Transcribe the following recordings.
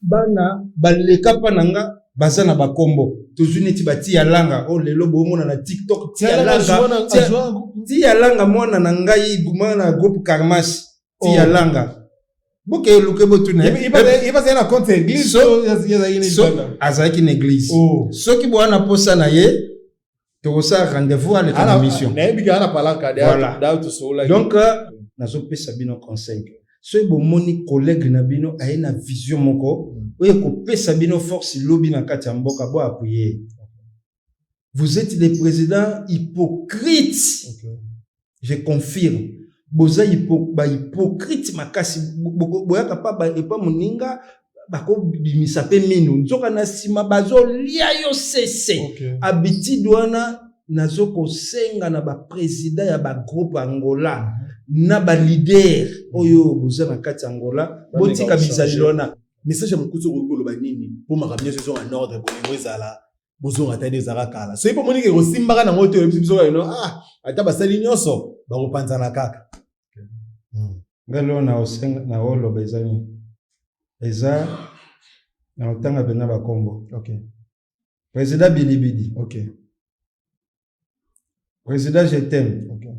Bana baleka pa na nga baza na bakombo. Tozwi neti ba Tia Langa oyo lelo bomona na TikTok. Tia Langa, Tia Langa mwana na ngai mwana na groupe Karmas. Tia Langa. Boke eluke botuna. Ye bazali na compte ya église to azalaki na église. Soki boa na posa na ye tokosala rendez-vous aleka na mission. Nayebi kaka na palanka. Voilà. Donc nazopesa bino conseil. Soki bomoni collègue na bino aye na vision moko oyo ekopesa bino force lobi na kati ya mboka, bo appuyer. Vous êtes des présidents hypocrites. Okay. Je confirme. Boza ba hypocrite makasi boyaka pa ba epa moninga bakobimisa pe minu nzoka na sima bazolia yo sese. Okay. Habitude wana nazo kosenga na ba président ya ba groupe Angola na ba leader oyo boza na kati Angola botika bizaleli wana. Message ya mokuti okoki koloba nini mpo makambo nyonso ezonga en ordre, bolingo ezala, bozonga ata nde ezalaka kala. Soki mpo omoni ke kosimbaka nango te, oyebisi biso kaka no, ah, ata basali nyonso bakopanzana kaka. Ngai lelo na osenga na oloba eza nini? Eza na otanga mpenza bakombo. Okay. Président Bilibidi. Okay. Président Je t'aime. Okay.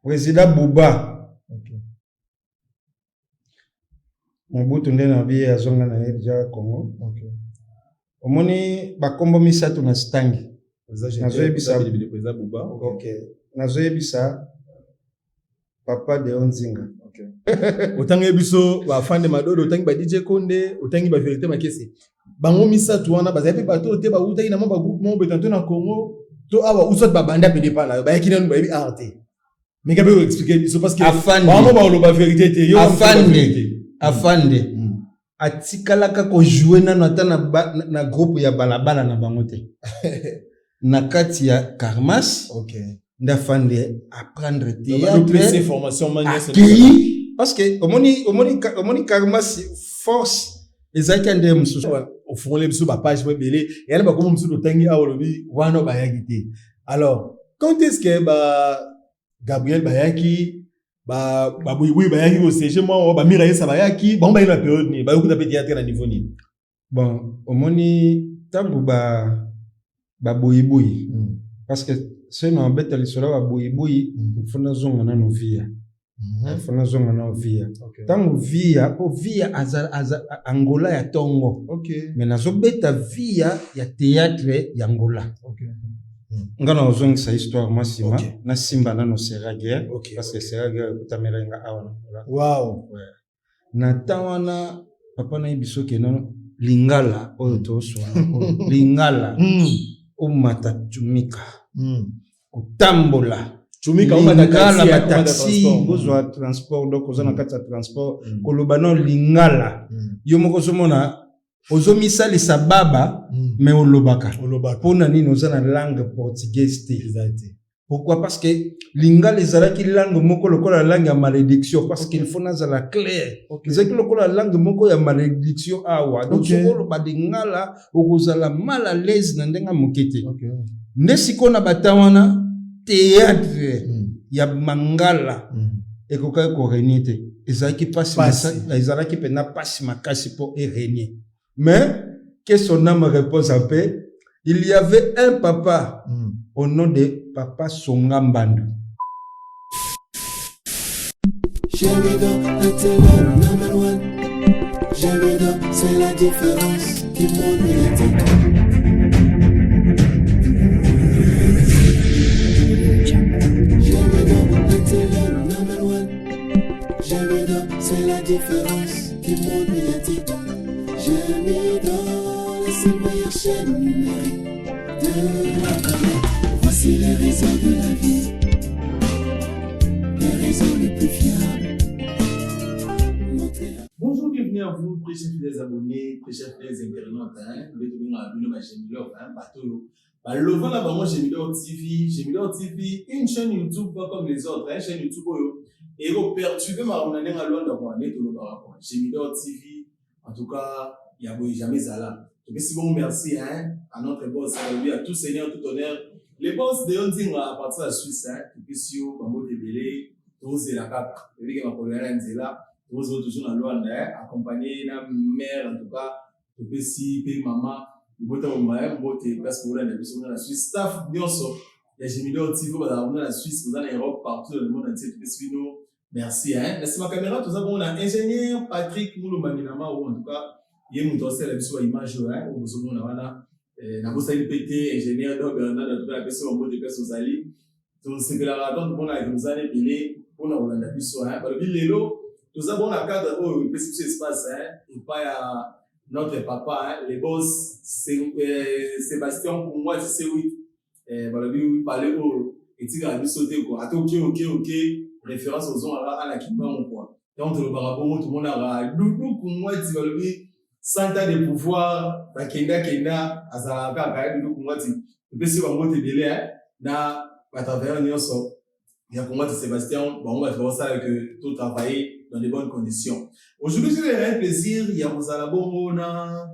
Président Bouba. Okay. Mobutu nde na biye azonga na ye deja Congo. Okay. Omoni bakombo misato na stangi. Nazoyebisa Président Bouba. Okay. Nazoyebisa Papa Deo Nzinga. Okay. Otangi biso ba fan de Madodo, otangi ba DJ Konde, otangi ba Vérité Makese. Bango misato wana bazali pe bato te bawutaki na mwa ba groupe moko boye tantôt na Congo to awa ou soit babanda pene pa na yo bayaki nanu bayebi art te. Mais kabe ko expliquer biso parce que bango baloba vérité te yo afande afande atikalaka ko jouer nanu ata na, na, na groupe ya balabala na bango te. Na kati ya Karmas. Okay. Nde afande apprendre théâtre akei parce que omoni omoni omoni Karmas force ezalaki ya ndenge mosusu. Ofungoli biso ba page mo ebele eyali bakomo mosusu totangi awa olobi wana bayaki te. Alors quand est-ce que ba Gabriel bayaki, ba babuibui bayaki ko siéger mwa ba Mira Yesa bayaki, bango bayaki na période nini, bayokuta pe théâtre na niveau nini? Bon, omoni ntango ba babuibui parce que soki na babeta lisolo ya babuibui faut nazonga nano via. Faut nazonga nano via. Ntango via, po via aza, aza Angola ya tongo. Okay. Mais nazobeta via ya théâtre ya Angola. Okay. Nga na ozongisa histoire mwa nsima, Okay. nasimba nano Sera Guerre, Okay, parce que okay. Sera Guerre ekutamela nga awa na Angola. Wow. Ouais. Na temps wana papa na ye biso ke non lingala oyo toswana lingala omata tumika kotambola Tumika, omata lingala taxi, ba omata taxi, transport. bozwa transport, donc oza na kati ya transport, koloba non lingala yo moko ozomona ozomisalisa baba, mais olobaka. Olobaka. Pona nini oza na langue portugaise te? Eza te. Pourquoi? Parce que lingala ezalaki langue moko lokola langue ya malédiction, parce qu'il faut nazala clair. Ezalaki lokola langue moko ya malédiction awa. Donc soki oloba lingala okozala mal à l'aise na ndenge moke te. Nde sikoyo na bata wana théâtre ya mangala ekokaki korégner te. Ezalaki pasi, ezalaki mpenza pasi makasi mpo erégner. Mais que son âme repose en paix, il y avait un papa au nom de Papa Songa Mbandu. Gémido, la télé number one. Gémido, c'est la différence du monde médiatique. Gémido, la télé number one. Gémido, c'est la différence du monde médiatique. Gémido, la seule meilleure chaîne numérique de la planète. Voici les réseaux de la vie, les réseaux les plus fiables. Bonjour, bienvenue à vous, très chers fidèles abonnés, très chers fidèles internautes. Hein, vous êtes bien abonnés à Gémilor, hein, bateau. Bah, le vent là, vraiment, Gémilor TV, Gémilor TV, une chaîne YouTube pas comme les autres, hein, chaîne YouTube, oh, et oh, perturber ma on est à Luanda, quoi, on est au Lobara, quoi. Gémilor TV, en tout cas, il y a beau jamais ça là. Donc, si bon, merci, hein, à notre boss, à lui, à tout seigneur, tout honneur. Les boss de Yondinga à partir de la Suisse, hein, et puis si, oh, Bambo Tebele, Tozela Kaka, et puis, ma colère, Nzela. Tokozala toujours na Luanda, accompagné na mère. En tout cas, topesi mpe mama libota mobimba mbote place kolanda biso kuna na Suisse. Staff nyonso ya Gemidor TV bazala kuna na Suisse, boza na Europe, partout dans le monde entier, topesi bino merci, hein. Na nsima caméra, toza bongo na ingénieur Patrick Mulumbangi na Mao. En tout cas, ye moto asala biso baimage oyo, oyo bozomona wana. Nabosani mpe te ingénieur do Bernard. En tout cas, napesi bango te place ozali. Tosepelaka donc tomonaka tozali ebele mpona kolanda biso. Balobi lelo toza bongo na cadre oyo epesi biso espace epai ya notre papa, hein, le boss Sébastien Kungwati C8. Balobi pale oyo etikala biso te quoi. Ata oke référence ozongaka ana Kimbangu quoi. Donc tolobaka bongo, tomonaka Dudu Kungwati, balobi 100 ans de pouvoir, bakendakenda, azalaka kaka ya Dudu Kungwati. Topesi bango te ebele na batravailleur nyonso ya Kungwati Sébastien. Bango bato bakosala que to travailler dans de bonnes conditions. Aujourd'hui, j'ai le réel plaisir ya kozala bongo na,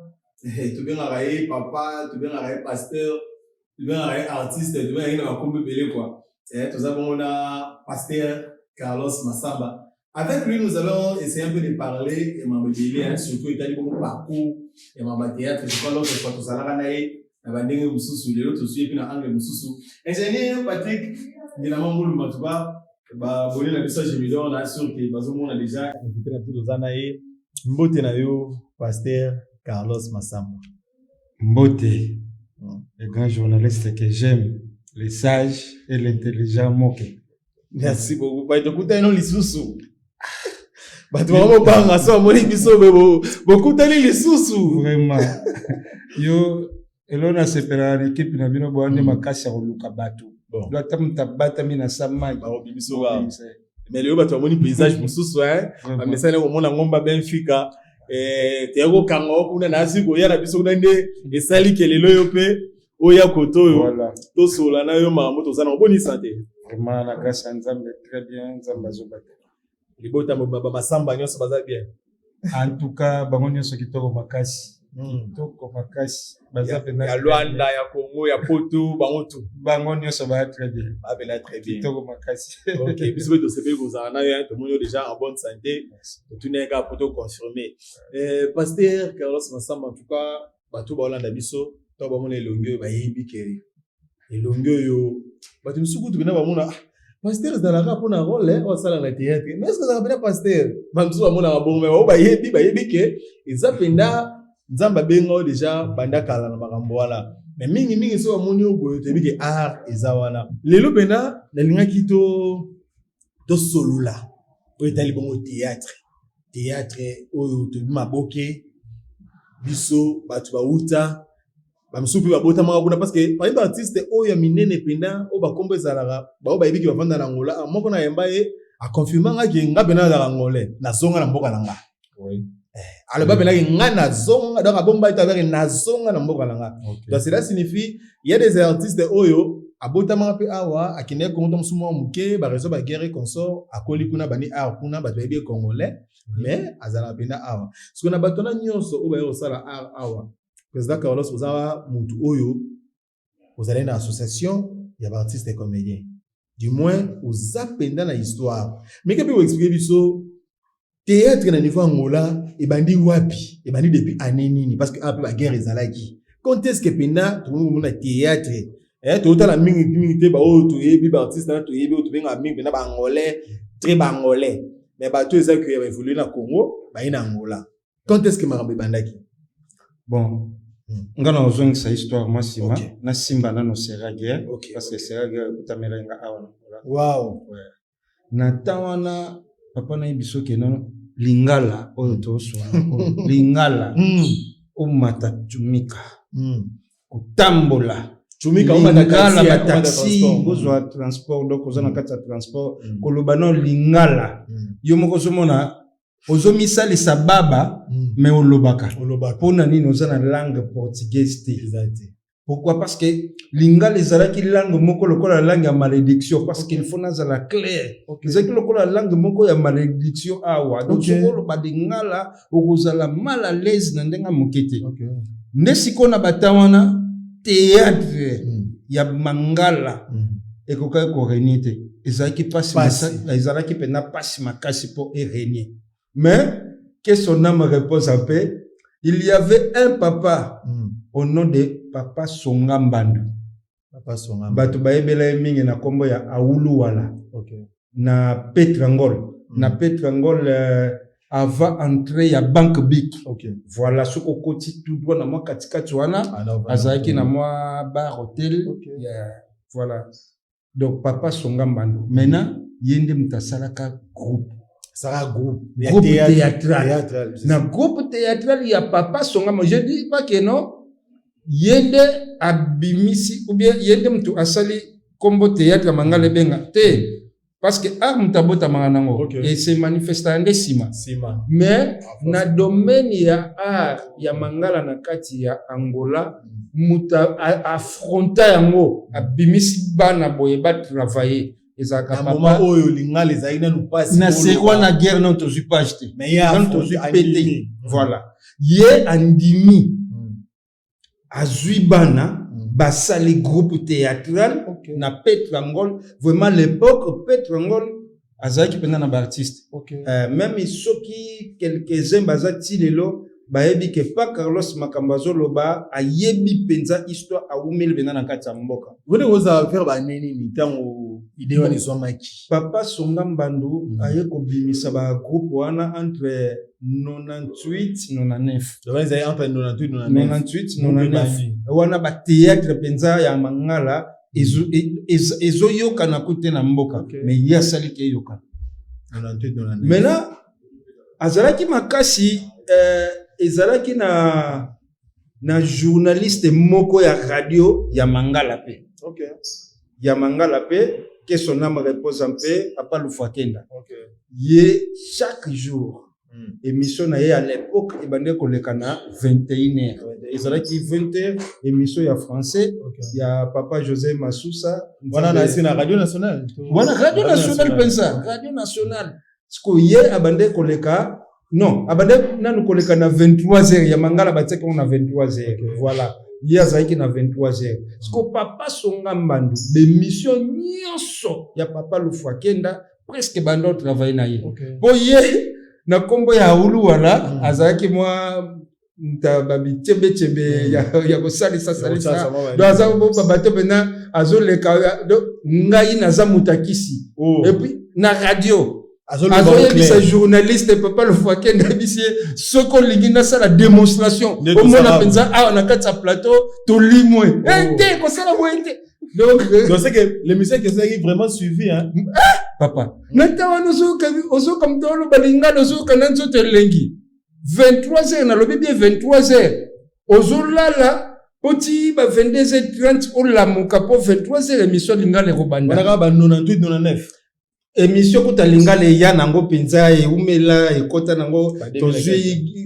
tobengaka ye papa, tobengaka ye pasteur, tobengaka ye artiste, tobengaka ye na bakombo ebele quoi. Toza bongo na pasteur Carlos Massamba. Avec lui, nous allons essayer un peu de parler et mambo ebele, hein, surtout etali bongo parcours ya mambo théâtre. Je crois, l'autre fois tozalaka na ye na bandenge mosusu, lelo tozwi epi na angle mosusu. Ingénieur Patrick Ngelama Ngulu, en tout cas, babone na biso ya Gemidor na sûr ke bazomona déjà invité na biso toza na ye. Mbote na yo, pasteur Carlos Massamba. Mbote, le grand journaliste que j'aime, le sage et l'intelligent Moke. Merci beaucoup. Bato tokutani no lisusu, bato bakobanga so bamoni biso bokutani lisusu. Vraiment, yo elo nasepelaka na ekipe na bino boya nde makasi ya koluka bato. Do ata moto abatami na sa mai. Bakobibiso ba, mais lelo bato bamoni paysage mosusu, bamesani komona ngomba Benfica. Toya kokanga o kuna na asi koya na biso kuna nde esali ke lelo yo mpe oya kote oyo tosola na yo makambo toza na obonisa te. Vraiment, na grâce ya Nzambe, très bien, Nzambe azobatela. Libota bamasamba nyonso baza bien? En tout cas, bango nyonso kitoko makasi, kitoko makasi, baza mpenza. Ya Lwanda, ya Congo, ya Poto, bango tu. Bango nyonso baya très bien. Bapena très bien. Kitoko makasi. Ok, biso mpe tosepeli kozala na yo. Tomoni yo déjà en bonne santé, totuni ye kaka po toconfirme. Pasteur Carlos Masamba, en tout cas, bato baolanda biso to bamona elongi oyo, bayebi ke elongi oyo bato misusu kutu mpena bamona pasteur ezalaka mpona rôle oyo asala na théâtre, mais est-ce ezalaka mpena pasteur? Bamisusu bamonaka bongo, mais bao bayebi, bayebi ke eza mpenza Nzambe abenga oyo déjà banda kala na makambo wana. Mais mingimingi so bamoni oyo boye, toyebi ke art eza wana. Lelo mpena nalingaki to tosolola oyo etali bongo théâtre. Théâtre oyo toyebi maboke, biso bato bauta, bamisusu mpe babotamaka kuna, parce que par exemple artiste oyo ya minene mpenza oyo bakombo ezalaka, bao bayebiki bavanda na Angola, moko na yemba ye aconfirme nga ke nga mpena nazalaka Angolais, nazonga na mboka na nga. Aloba mpena nga nazonga, donc abomba ete abaki nazonga na mboka na nga. Donc cela signifie il y a des artistes oyo abotamaka mpe awa, akendeki Kongo to mosusu mwa moke, baraison baguerre et consort, akoli kuna, bani art kuna, bato bayebi ye Congolais, mais azalaka mpenza awa. Soki na bato wana nyonso oyo baye kosala art awa, président Carlos, oza motu oyo ozali na association ya baartiste comédien, du moins oza mpenza na histoire. Meke mpe koexpliquer biso théâtre na niveau Angola ebandi wapi, ebandi depuis année nini? Parce que awa mpe baguerre ezalaki. Quand est ce que mpenza tokomi komona théâtre? Totala mingi mingi te baoyo toyebi, baartiste na toyebi oyo tobengaka mingi mpenza baangolais, très baangolais, mais bato eza ke baévolue na Congo, baye na Angola. Quand est ce que makambo ebandaki? Bon, nga na ozongisa histoire mwa nsima. Nasimba nano Sera Guerre, parce que Sera Guerre ekutamela nga awa na Angola. Na temps wana, papa nayebi soki nano lingala oyo toswana, lingala omata tumika, kotambola. Lingala, bataxi, bozwa transport, donc oza na kati ya transport, koloba no lingala, yo moko ozomona ozomisalisa baba, mais olobaka mpona nini? Oza na langue portugaise te. Pourquoi? Parce que lingala ezalaki langue moko lokola langue ya malédiction, parce qu'il faut nazala clair. Ezalaki lokola langue moko ya malédiction awa. Donc soki oloba lingala, okozala mal à l'aise na ndenge moke te. Nde sikoyo na bata wana, théâtre ya mangala ekokaki korégner te. Ezalaki pasi, ezalaki mpenza pasi makasi mpo erégner. Mais que son âme repose en paix. Il y avait un papa au nom de Papa Songa Mbandu. Papa Songa. Bato bayebela ye mingi na kombo ya Aulu Wala. Na Petrangol. Na Petrangol, avant entrée ya Banque Bic. Voilà, soki okoti tout droit na mwa katikati wana, azalaki na mwa bar hôtel. Yeah, voilà. Donc Papa Songa Mbandu. Maintenant, ye nde moto asalaka groupe. Sara groupe. Groupe théâtral. Théâtral. Na groupe théâtral ya Papa Songa, je dis pas que non, ye nde abimisi ou bien ye nde moto asali kombo théâtre mangala ebenga te, parce que art moto abotamaka nango et se manifestaka nde nsima. Sima. Mais na domaine ya art ya mangala na kati ya Angola, moto affronta yango, abimisi bana boye batravaille, ezalaka Na moment papa oyo lingala ezalaki nanu pasi. Na seri wana guerre, nano tozwi page te. Mais ye nano tozwi pe te. andimi. Voilà, ye andimi, azwi bana, basali groupe théâtral na Petrangol. Vraiment, l'époque Petrangol azalaki mpenza na baartiste. Même soki quelques-uns baza ti lelo bayebi ke pa Carlos makambo azoloba, ayebi mpenza histoire, awumeli mpenza na kati ya mboka. Wende kozala faire bane nini ntango idée wana ezwamaki? Papa Songa Mbandu aye kobimisa bagroupe wana entre 98 99. Donc ezali entre 98 99. 98 99 wana bathéâtre mpenza ya mangala ezoyokana ku te na mboka. Mais ye asaliki eyokana. 98 99. Maintenant azalaki makasi, ezalaki na journaliste moko ya radio ya mangala mpe ya mangala mpe, que son âme repose en paix, Papa Lufakenda. Ye chaque jour émission na ye à l'époque ebandaki koleka na 21 heures, ezalaki 20 heures, émission ya français ya Papa José Masusa. Wana na na radio nationale. Wana radio nationale mpenza, radio nationale. Sikoyo ye abandaki koleka, non, abandaki nanu koleka na 23 heures ya mangala, batiaki yango na 23 heures. Voilà, ye azalaki na 23 heures. Sikoyo Papa Songa Mbandu, bémission nyonso ya Papa Lufakenda presque banda otravaille na ye, mpo ye na nkombo ya Aulu wana azalaki mwa nta babitshebetshebe ya kosalisa salisa. Donc aza bato mpena azoleka. Donc ngai naza moto akisi. Et puis na radio azoyebisa journaliste Papa Lofakende, ayebisi ye: soki olingi nasala démonstration, Nde omona tosala. Mpenza awa na kati ya plateau tolimwe. Oh. Eh, te kosala boye te. Donc Donc c'est que l'émission qui ezalaki vraiment suivi, hein. Papa, na ntango wana ozoyoka moto oloba lingala, ozoyoka na nzoto elengi. 23 heures, nalobi bien 23 heures, ozolala oti ba 22 heures 30 olamuka mpo 23 heures émission lingala Wana ekobanda. kaka ba 98 99. Émission kuta lingala eya nango mpenza eumela, ekɔta nango. Ba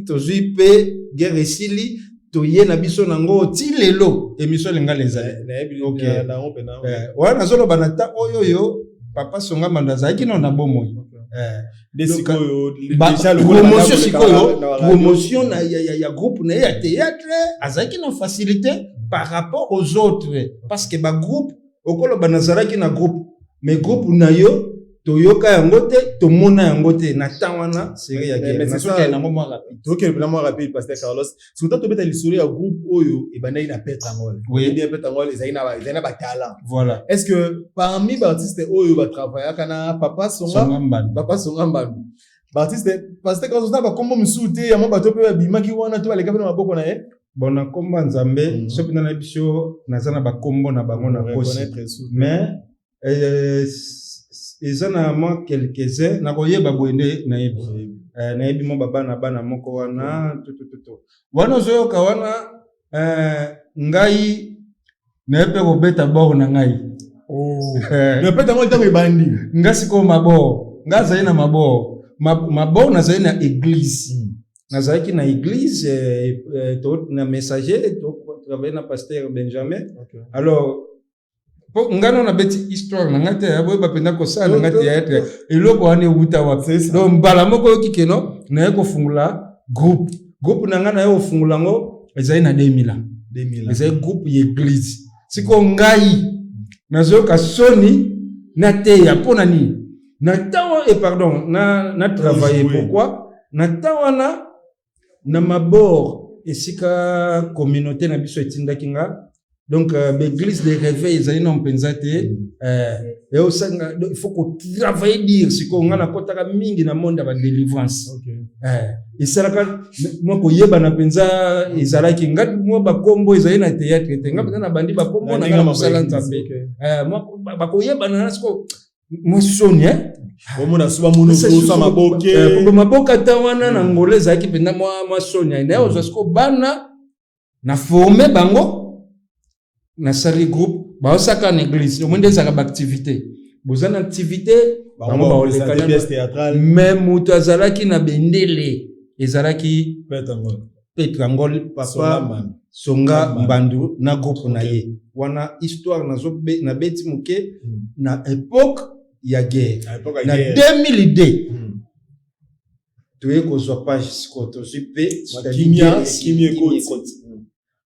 Tozwi mpe guerre esili, toye na biso nango ti lelo émission lingala ezali. Nayebi. Nango mpenza. Wana nazoloba na ta oyo oyo Papa Songa Mando azalaki nano na bomoi. Nde Donc, sikoyo ba déjà lokola promotion banda sikoyo koleka na radio. Promotion na ya groupe na ye ya théâtre azalaki na facilité par rapport aux autres, parce que bagroupe okoloba nazalaki na groupe, mais groupe na yo toyoka yango te, tomona yango te na temps wana série ya guerre. Mais c'est ça. Nazokende nango mwa rapide. Tokende mpena mwa rapide, pasteur Carlos. Surtout tobeta lisolo ya groupe oyo ebandaki na Petrangol. Bien, Petrangol ezali na batalent. Voilà. Est ce que parmi baartiste oyo batravaillaka na Papa Songa, Songa Mbandu, Papa Songa Mbandu, baartiste, pasteur Carlos, na bakombo mosusu te ya mwa bato mpe babimaki wana to baleka mpe na maboko na ye? Bon, na nkombo ya Nzambe, soki na nayebi biso naza na bakombo na bango na kosi, Reconnaître su. Mais eza na mwa quelques-uns nakoyeba boye nde nayebi. Nayebi mwa babana bana moko wana tutututu wana ozoyoka wana. Ngai naye mpe kobeta bord na ngai. Mais Petrangol ntango ebandi, nga sikoyo mabord, nga azali na mabord. Mabord nazali na église, nazalaki na église, na messager, to travaille na pasteur Benjamin. Alors po nga no nabeti histoire na ngai te, boyeba mpenza kosala na ngai théâtre, eloko wana ewuta wapi. C'est ça. Donc mbala moko oyoki keno naye kofungola groupe na ngai, naye kofungola yango ezali na 2000 ans. 2000. Ezali groupe ya église. Sikoyo ngai nazoyoka soni nateya mpo na nini na ntango e pardon na travailler. Jouer. Pourquoi? Na temps wana, na mabor esika communauté na biso etindaki nga, donc baéglise de réveil ezali na mpenza te. Eosanga, il faut kotravailler dur. Sikoyo nga nakɔtaka mingi na monde ya badélivrance. Esalaka mwa koyebana mpenza. Ezalaki nga mwa bakombo ezali na théâtre te. Nga mpenza nabandi bakombo na nga na mosala Nzambe. Bakoyebana na sikoyo mwa soni. Omona so bamona ozosa maboke. Maboke ata wana na Ngola ezalaki mpenza mwa soni. Naye ozwa sikoyo bana, na forme bango, nasali groupe, baosaka na église. Omoi nde ezalaka baactivité, boza na activité, bango baoleka. Mais moto azalaki na bendele ezalaki Petre Angol, papa Songa Mbandu na groupe na ye wana. Histoire nabeti moke na époque ya guerre, na 2002 toye kozwa page. Sikoyo tozwi mpe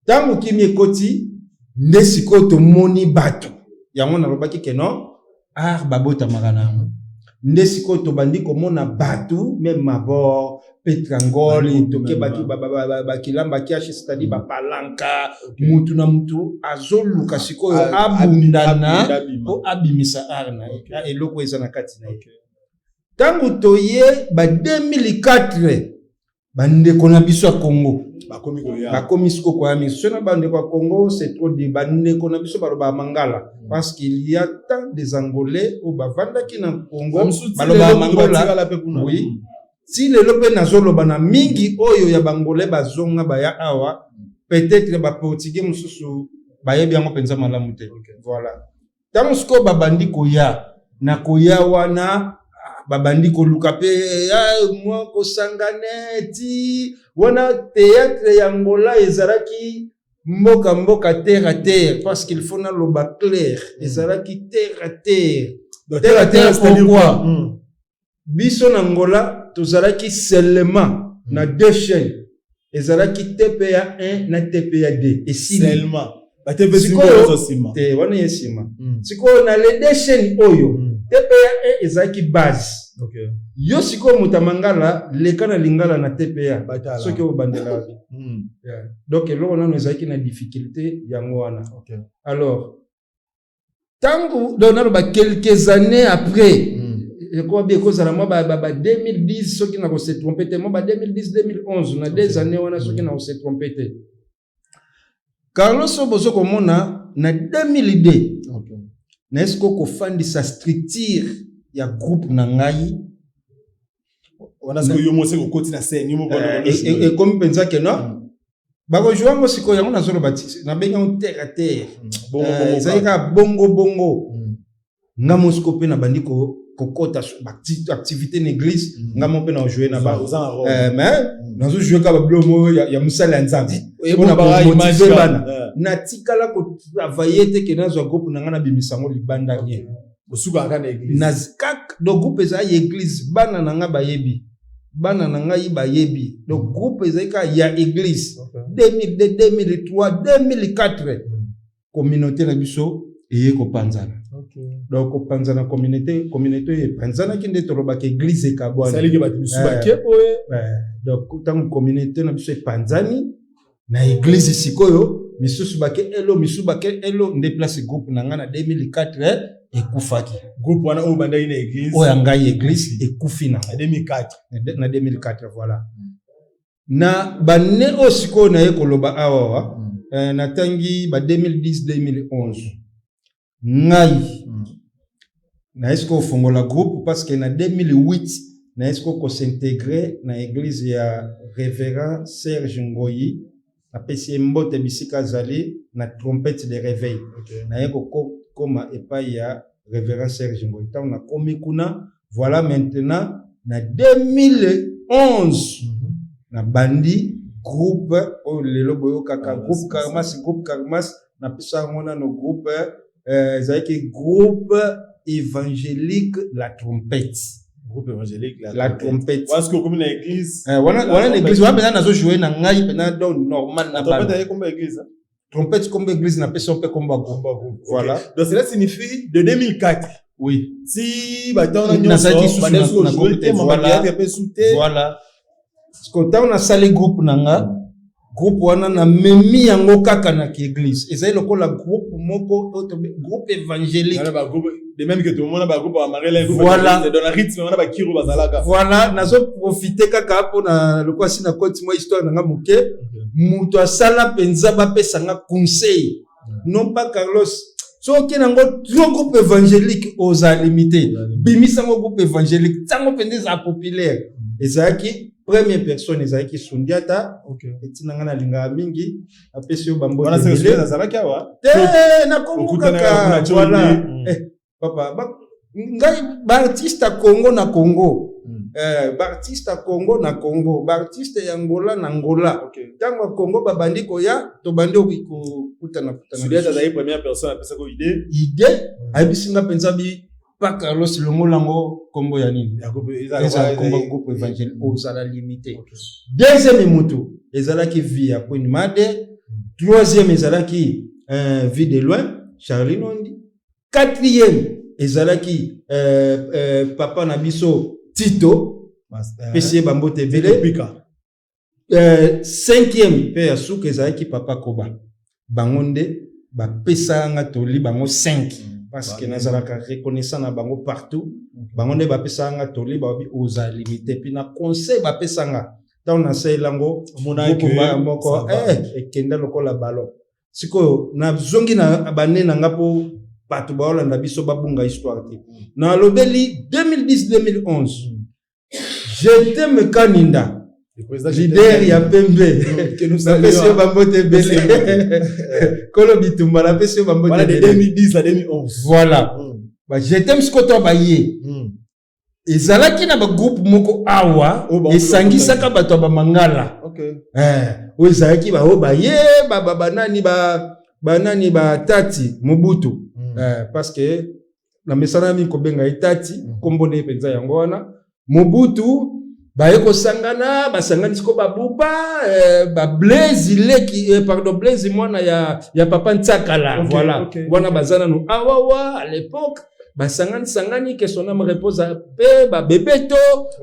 ntango kimia ekoti, nde sikoyo tomoni bato yango. Nalobaki ke non, art babotamaka na yango. Nde sikoyo tobandi komona bato, même mabor, Petrangol, toke bakilamba kiashi, c'est-à-dire bapalanka. Mutu na mutu azoluka sikoyo abundana mpo abimisa art na ye, eloko eza na kati na ye. Ntango toye ba 2004, bandeko na biso ya Congo bakomi siko koya mingi. So na bandeko ya Congo, c'est trop dire. Bandeko na biso balobaka mangala, parce qu'il y a tant des Angolais oyo bavandaki na Congo, balobaka mangola. Oui, ti lelo mpe nazoloba na mingi oyo ya Bangolais bazonga baya awa, peut-être baportugais mosusu bayebi yango mpenza malamu te. Voilà, ntango sikoyo babandi koya na koya wana, babandi koluka mpe mwa kosangana. Ti wana théâtre ya Ngola ezalaki mboka mboka, terre à terre, parce qu'il faut naloba clair, ezalaki terre à terre. Terre à terre, pourquoi? Biso na Ngola tozalaki seulement na deux chaînes, ezalaki TPA 1 na TPA 2. Esili. Te, wana ye nsima. Sikoyo na les deux chaînes oyo, TPA 1 ezalaki base. Yo sikoyo moto ya mangala, leka na lingala na TPA, soki obandela wapi? Donc eloko nano ezalaki na difficulté yango wana. Alors ntango, donc naloba quelques années après, ekoba bi ekozala mwa ba 2010, soki na kose trompe te, mwa ba 2010 2011, na deux années wana, soki na kose trompe te. Carlos, oyo bozo komona na 2002, naye sikoyo kofandisa structure ya groupe na ngai. Wana sikoyo yo moko okoti na scène, yo moko. Ekomi mpenza ke non, bakozwa yango sikoyo. Yango nazoloba, nabengi yango terre à terre, ezali kaka bongo bongo. Nga mo sikoyo mpe nabandi kokota activité na église. Nga mo mpe na jouer na ba, mais nazojoue kaka babiloko moko ya mosala ya Nzambe mpona komotiver bana. Natikala kotravailler te ke nazwa groupe na nga, nabimisa yango libanda, rien. Osukaka na église. Kaka, donc groupe ezali ya église. Bana na nga bayebi, bana na ngai bayebi. Donc groupe ezali kaka ya église. 2002, 2003, 2004, communauté na biso eye kopanzana. Donc kopanzana communauté oyo epanzanaki, nde tolobaka église ekabwani. Donc ntango communauté na biso epanzani na église, sikoyo misusu bake elo, misusu bake elo, nde place groupe na ngai na 2004 ekufaki. Groupe wana oyo bandaki na église. Oyo ya ngai église ekufi na 2004. Na 2004, voilà. Na bane oyo sikoyo naye koloba awawa, natangi ba 2010 2011, ngai naye sikoyo kofongola groupe, parce que na 2008 naye sikoyo kos'intégrer na église ya révérend Serge Ngoyi. Apesi ye mbote bisika azali, na Trompette de Réveil. Naye kokoma epai ya révérend Serge Ngoyi. Ntango nakomi kuna, voilà, maintenant na 2011 nabandi groupe oyo lelo boyokaka, groupe Karmas. Groupe Karmas, napesa yango nano groupe, ezalaki groupe évangélique La Trompette. Groupe évangélique. La Trompette. Parce que okomi na église. Wana, wana na église wana mpenza nazojoue na ngai mpenza, donc normal na bana. Trompette kombo église. Trompette kombo église, napesa mpe kombo ya groupe, voilà. Donc cela signifie de 2004 oui si bato wana nyonso nazalaki susu na groupe te, voilà. Te. Voilà. Parce que ntango nasali groupe na nga, groupe wana namemi yango kaka na église. Ezali lokola groupe moko oyo groupe évangélique. Wana ba groupe, de même que tomona ba groupe ya Marele, groupe Voilà. dans la rythme wana, bakiro bazalaka. Voilà, nazoprofite kaka mpona lokola si nakoti mwa histoire na nga moke. Moto asala mpenza bapesa nga conseil: non pas Carlos, soki nango trop groupe évangélique, oza limité. Bimisa yango groupe évangélique, ntango mpenza ezala populaire. Ezalaki première personne, ezalaki Sundiata. Etina nga nalingaka mingi, apesi yo bambote Wana seke ebele. Sundiata azalaki awa? Te, na Kongo. Okutana Kaka kuna Tshombe. Voilà. Eh, papa, ngai baartiste ya Congo na Congo, baartiste ya Congo na Congo, baartiste ya Angola na Angola. Ntango ya Congo babandi koya, tobandi kokutana kutana. Sundiata azalaki première personne apesaki idée. Idée, ayebisi nga mpenza bi pa Carlos, longola yango nkombo ya nini, Ya groupe ezala nkombo groupe évangélique, ozala limité. Deuxième mutu ezalaki vie ya Queen Made. Troisième ezalaki Vie de loin, Charlie Nondi. Quatrième ezalaki papa na biso Tito, pesi ye bambote ebele. Pika. Cinquième mpe ya suka ezalaki papa Koba. Bango nde bapesaka nga toli, bango 5, parce que nazalaka reconnaissant na bango partout. Bango nde bapesaka nga toli, babi oza limité. Puis na conseil bapesa nga, ntango nasalela yango Omonaki groupe moko ça va. Ekenda lokola ballon. Sikoyo nazongi na bane na nga mpo bato baolanda biso babunga histoire te. Nalobeli 2010 2011, J'étais Kaninda, leader ya pembe, napesi yo bambote ebele. Kolo bitumba, napesi yo bambote Voilà, de ebele. 2010 à 2011. Voilà, bajetem sikoyo to baye ezalaki na bagroupe moko awa Oyo bango esangisaka bato ya bamangala. Oyo ezalaki baoyo baye banani, banani, batati Mobutu. Parce que na mesana mingi kobenga ye tati, nkombo nde mpenza yango wana Mobutu. Baye kosangana, basangani sikoyo babuba, bablaise leki, pardon, Blaise mwana ya papa Ntsakala. Voilà. Wana baza nanu awawa à l'époque, basangani sangani, que son âme repose mpe babebeto,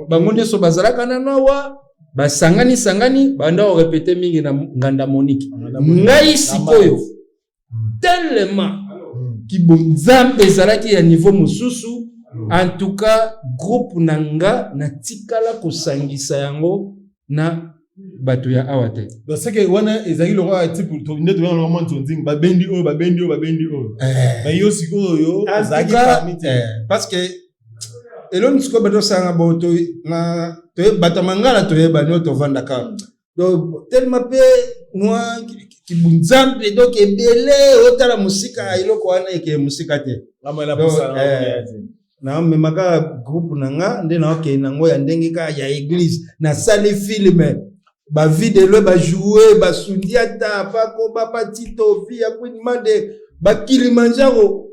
bango nyonso bazalaka nano awa. Basangani sangani, banda korépéter mingi na nganda Monique. Ngai sikoyo, tellement kibonzambe ezalaki ya niveau mosusu, en tout cas groupe na nga natikala kosangisa yango na bato ya awa te. Donc c'est que wana ezalaki lokola type nde toyanga lokola mwa nzonzingi, babendi oyo, babendi oyo, babendi oyo. Mais yo sikoyo En ozalaki tout cas, parmi te. Parce que eloni sikoyo bato osanga bo bato ya mangala toyebani oyo tovandaka. Donc tellement mpe mwa kibunzambe, donc ebele otala mosika, eloko wana ekeye mosika te. Ngambo na Donc, posa na te. Naomema kaka groupe na nga nde naokende nango ya ndenge kaka ya église. Nasali film, bavidelo bajoue, basundiata, pakoba, patito, vi ya Queen Made, bakilimanjaro,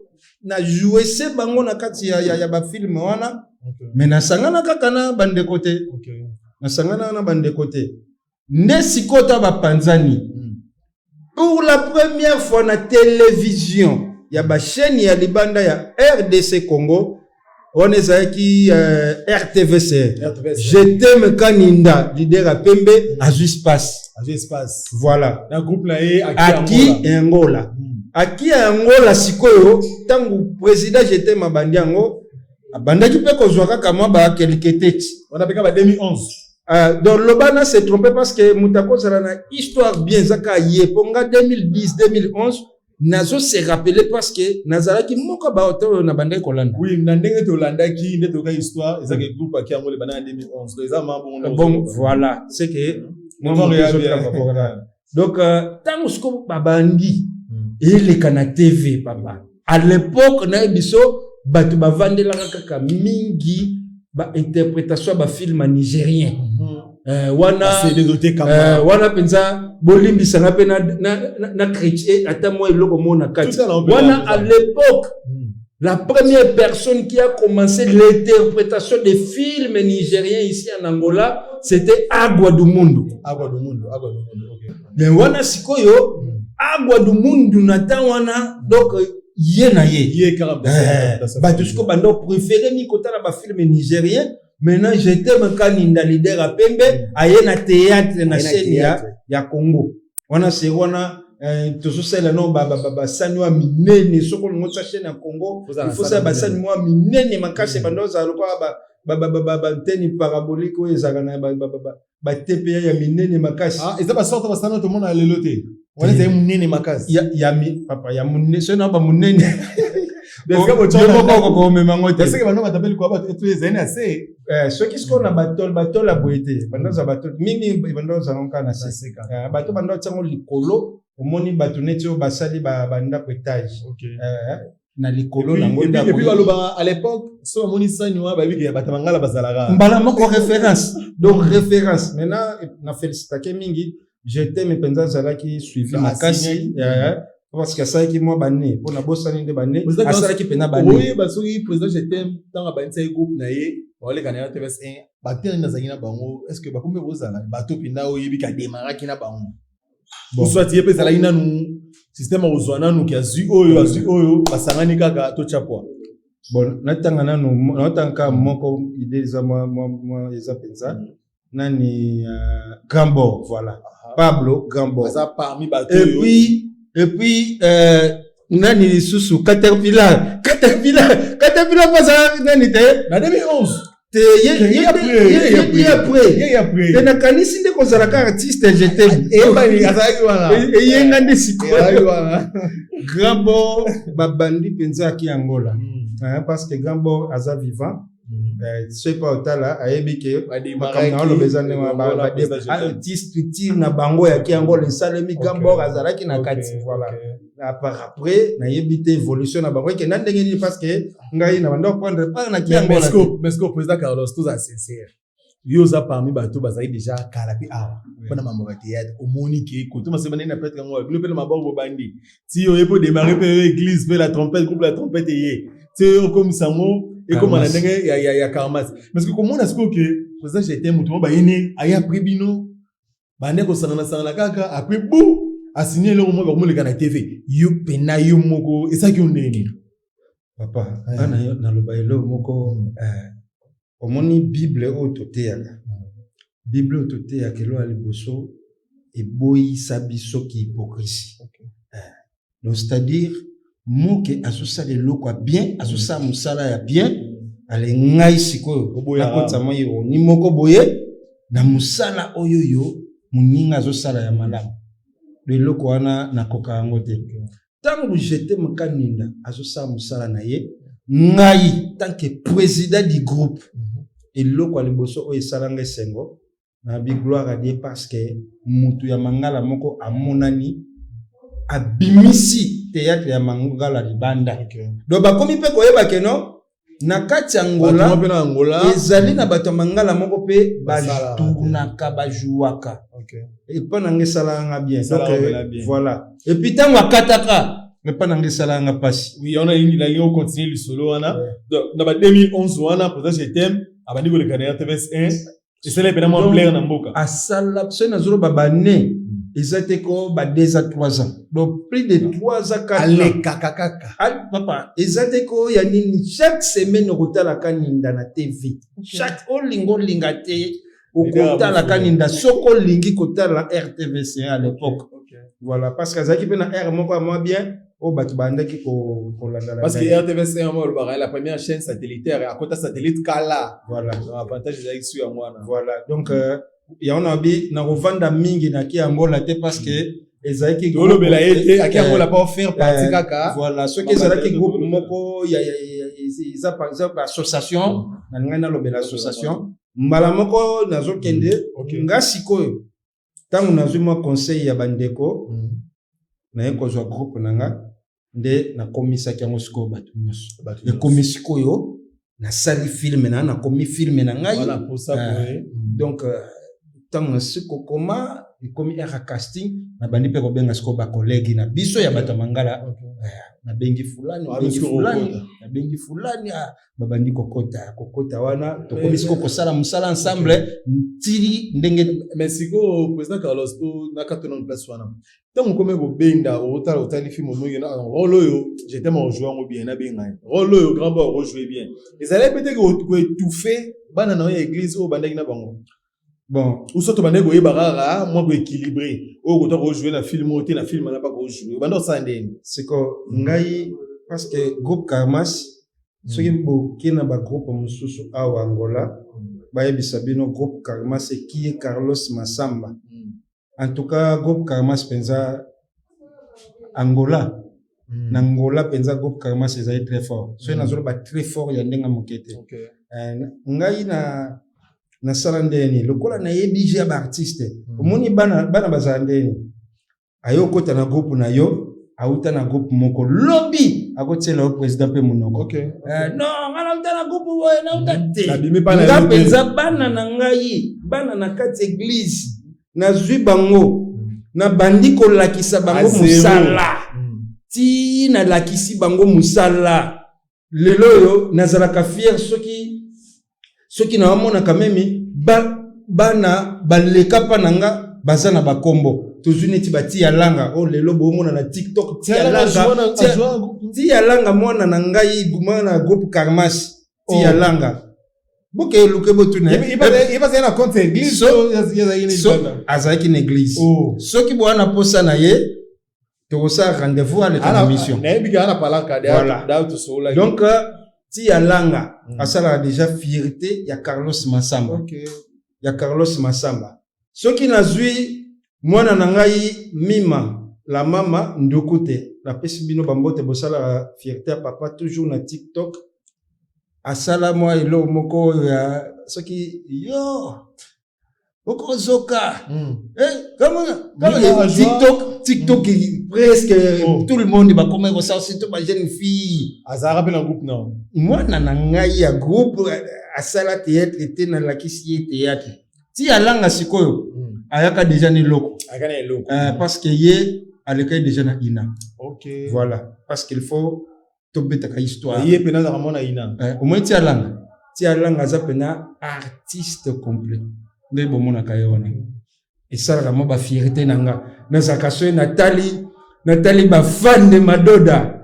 na joue se bango na kati ya bafilm wana. Me nasangana kaka na bandeko te. Nasangana na bandeko te. Nde sikoyo ta bapanzani, pour la première fois na télévision ya bachaîne ya libanda ya RDC Congo, wana ezalaki RTVC, RTVC. Je t'aime Kaninda, leader ya pembe, azwi espace. Azwi espace. Voilà. Na groupe na ye Aki. Aki Angola. Angola, Aki ya Angola. Sikoyo ntango président Je t'aime abandi yango, abandaki mpe kozwa kaka mwa bakelke teti. Wana mpe kaka ba 2011. Donc loba na se trompe, parce que moto akozala na histoire bien eza kaka ye. Mpo nga 2010 2011 nazo se rappeler, parce que nazalaki moko bato oyo nabandaki kolanda. Oui, na ndenge tolandaki nde toyoka histoire, ezaki groupe Aki Angola ebanda na 2011. Donc eza ma bongo. Bon, voilà, c'est que mwa Mémoire moto ya ezotanga bien. voilà. Donc ntango sikoyo babandi eleka na TV, papa, à l'époque nayebi biso bato bavandelaka kaka mingi bainterprétation ya bafilm ya nigérien. Wana CD ezotekama. Wana mpenza bolimbisanga mpe na chrétien ata mwa eloko moko na kati Tout ça, là, on peut wana. la- À l'époque, la première personne qui a commencé l'interprétation des films nigériens ici en Angola, c'était Agua do Mundo. Agua do Mundo, Agua do Mundo, ok. Mais wana sikoyo Agua do Mundo na temps wana, donc ye na ye. Ye kaka. Bato sikoyo banda préféré mingi kotala bafilm nigérien. Maintenant, J'étais Kaninda, leader ya pembe, aye na théâtre na chaîne ya Congo wana. Seri wana, tozosalela no basani wa minene. Soki olingi otia chaîne ya Congo, il faut sala basani mwa minene makasi. Banda ozala lokola banteni parabolique oyo ezalaka na baTPA ya minene makasi. Eza basorte basani oyo tomona lelo te. Wana ezali monene makasi. Ya papa ya monene, soki na bamonene, yo moko okokomema yango te. Bando batabeli kwa bato ezali na se. Soki sikoyo na batole, batole ya boye te. Bando ozala batole mingi, bando ozala kaka na se. Bato bando otiango likolo, omoni bato neti oyo basali bandako étage na likolo nango. Et puis balobaka à l'époque, so bamoni sani wana, bayebi ke bato bangala bazalaka. Mbala moko référence. Donc référence. Maintenant, na félicitake mingi J'étais mpenza, azalaki suivi makasi parce que asalaki mwa bane mpo na bosani nde bane asalaki mpena bane. Oyeba soki président Jetem, ntango abandisaki groupe na ye, baoleka na RTVS 1, bato nini azalaki na bango? Est ce que bakombi kozala bato mpenza oyebi ke ademaraki na bango, soit ye mpe ezalaki nanu système akozwa nanu ke azwi oyo, azwi oyo, basangani kaka totya poa? Bon, natanga nanu, natanga kaka moko idée eza mwa eza mpenza nani, Grand Bord, voilà, Pablo Grand Bord. Aza parmi bato. Et puis nani lisusu? Caterpillar, Caterpillar, Caterpillar mpo azala nani te. Na 2011. Te, ye après te. Nakanisi nde kozalaka artiste Jetem. Azalaki wana. Eyenga nde sikoyo Grand Bord babandi mpenza aki Angola, parce que Grand Bord aza vivant. Soki mpa otala, ayebi ke makambo na oloba eza ndenge ti structure na bango yaki Angola esalemi, Grand Bord azalaki na kati, voilà. Par après, nayebi te évolution na bango ekenda ndenge nini, parce que ngai na banda prendre part na ki Angola. Mais président Carlos, toza sincère, yo oza parmi bato bazali déjà kala mpe awa mpona mambo ya théâtre. Omoni ke koto maseba ndenge na peut-être yango bino mpe na maboko bobandi ti oye mpo démarrer mpe église mpe la trompette, groupe la trompette eye ti oyo okomisa yango ekóma na ndenge ya karmas. Parce que komona sikoyo ke président Jetem, moto mo bayini aye après bino, bande kosangana-sangana kaka, après bu asigne eloko moko bakomoleka na TV, yo pena yo moko esalaki yo ndenge nini? Papa, nga naloba eloko moko. Omoni Bible oyo toteyaka, Bible oyo toteyaka, eloko ya liboso eboyisa biso ki hypocrisie. Donc c'est-à-dire moke azosala eloko ya bien, azosala mosala ya bien, ale ngai sikoyo nakotisa mwa ironie moko boye na mosala oyo yo moninga azosala ya malamu. Eloko wana nakoka yango te. Ntango Jetem Kaninda azosala mosala na ye, ngai tant que président du groupe, eloko ya liboso oyo esalanga esengo, nabi gloire à Dieu, parce que mutu ya mangala moko amonani, abimisi théâtre ya mangala libanda. Donc bakomi mpe koyeba ke no na kati ya Ngola ezali na bato ya mangala moko mpe batournaka, bajouaka. Epa na nga esalaka nga bien. Donc voilà. Et puis ntango akataka, epa na nga esalaka nga mpasi. Oui, wana nalingi ocontinue lisolo wana. Na ba 2011 wana, président Jetem abandi koleka na RTVS 1, esala mpena mwa plaire na mboka. Asala, soki nazoloba bane, eza te ko ba 2 à 3 ans, donc plus de 3 ans, 4 ans. Alekaka kaka. Papa, eza te ko ya nini, chaque semaine okotalaka Ninda na TV. Chaque, olinga olinga te, okotalaka Ninda soki olingi kotala RTVC à l'époque. Voilà, parce que azalaki mpe na aire moko ya mwa bien oyo bato bandaki kolandala. Parce que RTVC yango olobaka la première chaîne satellitaire, akota satellite kala. Voilà. Avantage ezalaki su yango wana. Voilà, donc yango na bi nakovanda mingi naki Angola te, parce que ezalaki Tolobela ye te, aki Angola pa faire partie kaka. Voilà, soki ezalaki groupe moko ya eza par exemple association, nalingai nalobela association mbala moko nazokende. Nga sikoyo, ntango nazwi mwa conseil ya bandeko, naye kozwa groupe na nga nde nakomisaki yango sikoyo bato nyonso. Ekomi sikoyo nasali film na, nakomi film na ngai. Donc ntango nasi kokoma, ekomi ere ya casting, nabandi mpe kobenga sikoyo bacollègue na biso ya bato ya mangala. Nabengi fulani, nabengi fulani, nabengi fulani. Ah, babandi kokota kokota wana, tokomi sikoyo kosala mosala ensemble ntili ndenge. Mais sikoyo, président Carlos, to nakata nano place wana. Ntango okomi kobenda, otala, otali film, omongi na rôle oyo, j'étais ojouer yango bien, nabenga ye rôle oyo, grand boy ojouer bien. Ezalaki peut-être koétouffe bana na yo ya église oyo bandaki na bango? Bon. Ou soit obandaki koyeba kaka mwa koéquilibre oyo kota kojouer na film oyo te, na film wana mpa kojouer, obanda kosala ndeni? Siko ngai, parce que groupe Karmas, soki boke na bagroupe mosusu awa Angola, bayebisa bino groupe Karmas ekie Carlos Masamba. En tout cas, groupe Karmas mpenza Angola, na Angola mpenza groupe Karmas ezali très fort. Soki nazoloba très fort ya ndenge moke te. Ngai na nasala ndeni lokola nayebi je ya baartiste. Omoni bana, bana bazala ndeni, aye okota na groupe na yo, auta na groupe moko, lobi akotiela yo président mpe monoko. Non, nga nauta na groupe boye, nauta te. Nabimi mpa na nga yo te. Mpenza bana na ngai, bana na kati église, nazwi bango, nabandi kolakisa bango À zéro. mosala ti nalakisi bango mosala. Lelo oyo nazalaka fier soki naomonaka memi bana baleka mpa na nga, baza na bakombo. Tozwi neti batia langa oyo lelo boomona na TikTok, tia langa, tia langa, mwana na ngai, mwana na groupe Karmas, tia Oh. langa, boke eluke botuna. Ye bazali na compte église? Azalaki na libanda? Azalaki na église. Oh. Soki bwana posa na ye, tokosala rendez-vous, aleka na mission. Nayebi kaka na palaka. Voilà. Da tosololaki. Donc tia langa asalaka déjà fierté ya Carlos Masamba. Ya Carlos Masamba. Soki nazwi mwana na ngai Mima la mama nduku te, napesi bino bambote, bosalaka fierté ya papa toujours na TikTok. Asala mwa eloko moko oyo ya soki yo okozoka. Eh, Mima kama TikTok, presque tout le monde bakoma kosala, surtout ba jeune fille. Azalaka mpe na groupe na? Mwana na ngai ya groupe asala théâtre te, nalakisi ye théâtre ti alanga. Sikoyo ayaka déjà na eloko. Ayaka na eloko. Parce que ye alekaki déjà na ina. Voilà, parce qu'il faut tobetaka histoire. Ye mpe nazalaka mwana ina. Au moins ti alanga, ti alanga aza mpena artiste complet. Nde bomonaka ye wana, esalaka mwa bafierté na nga. Nazalaka soki natali bafan de Madoda,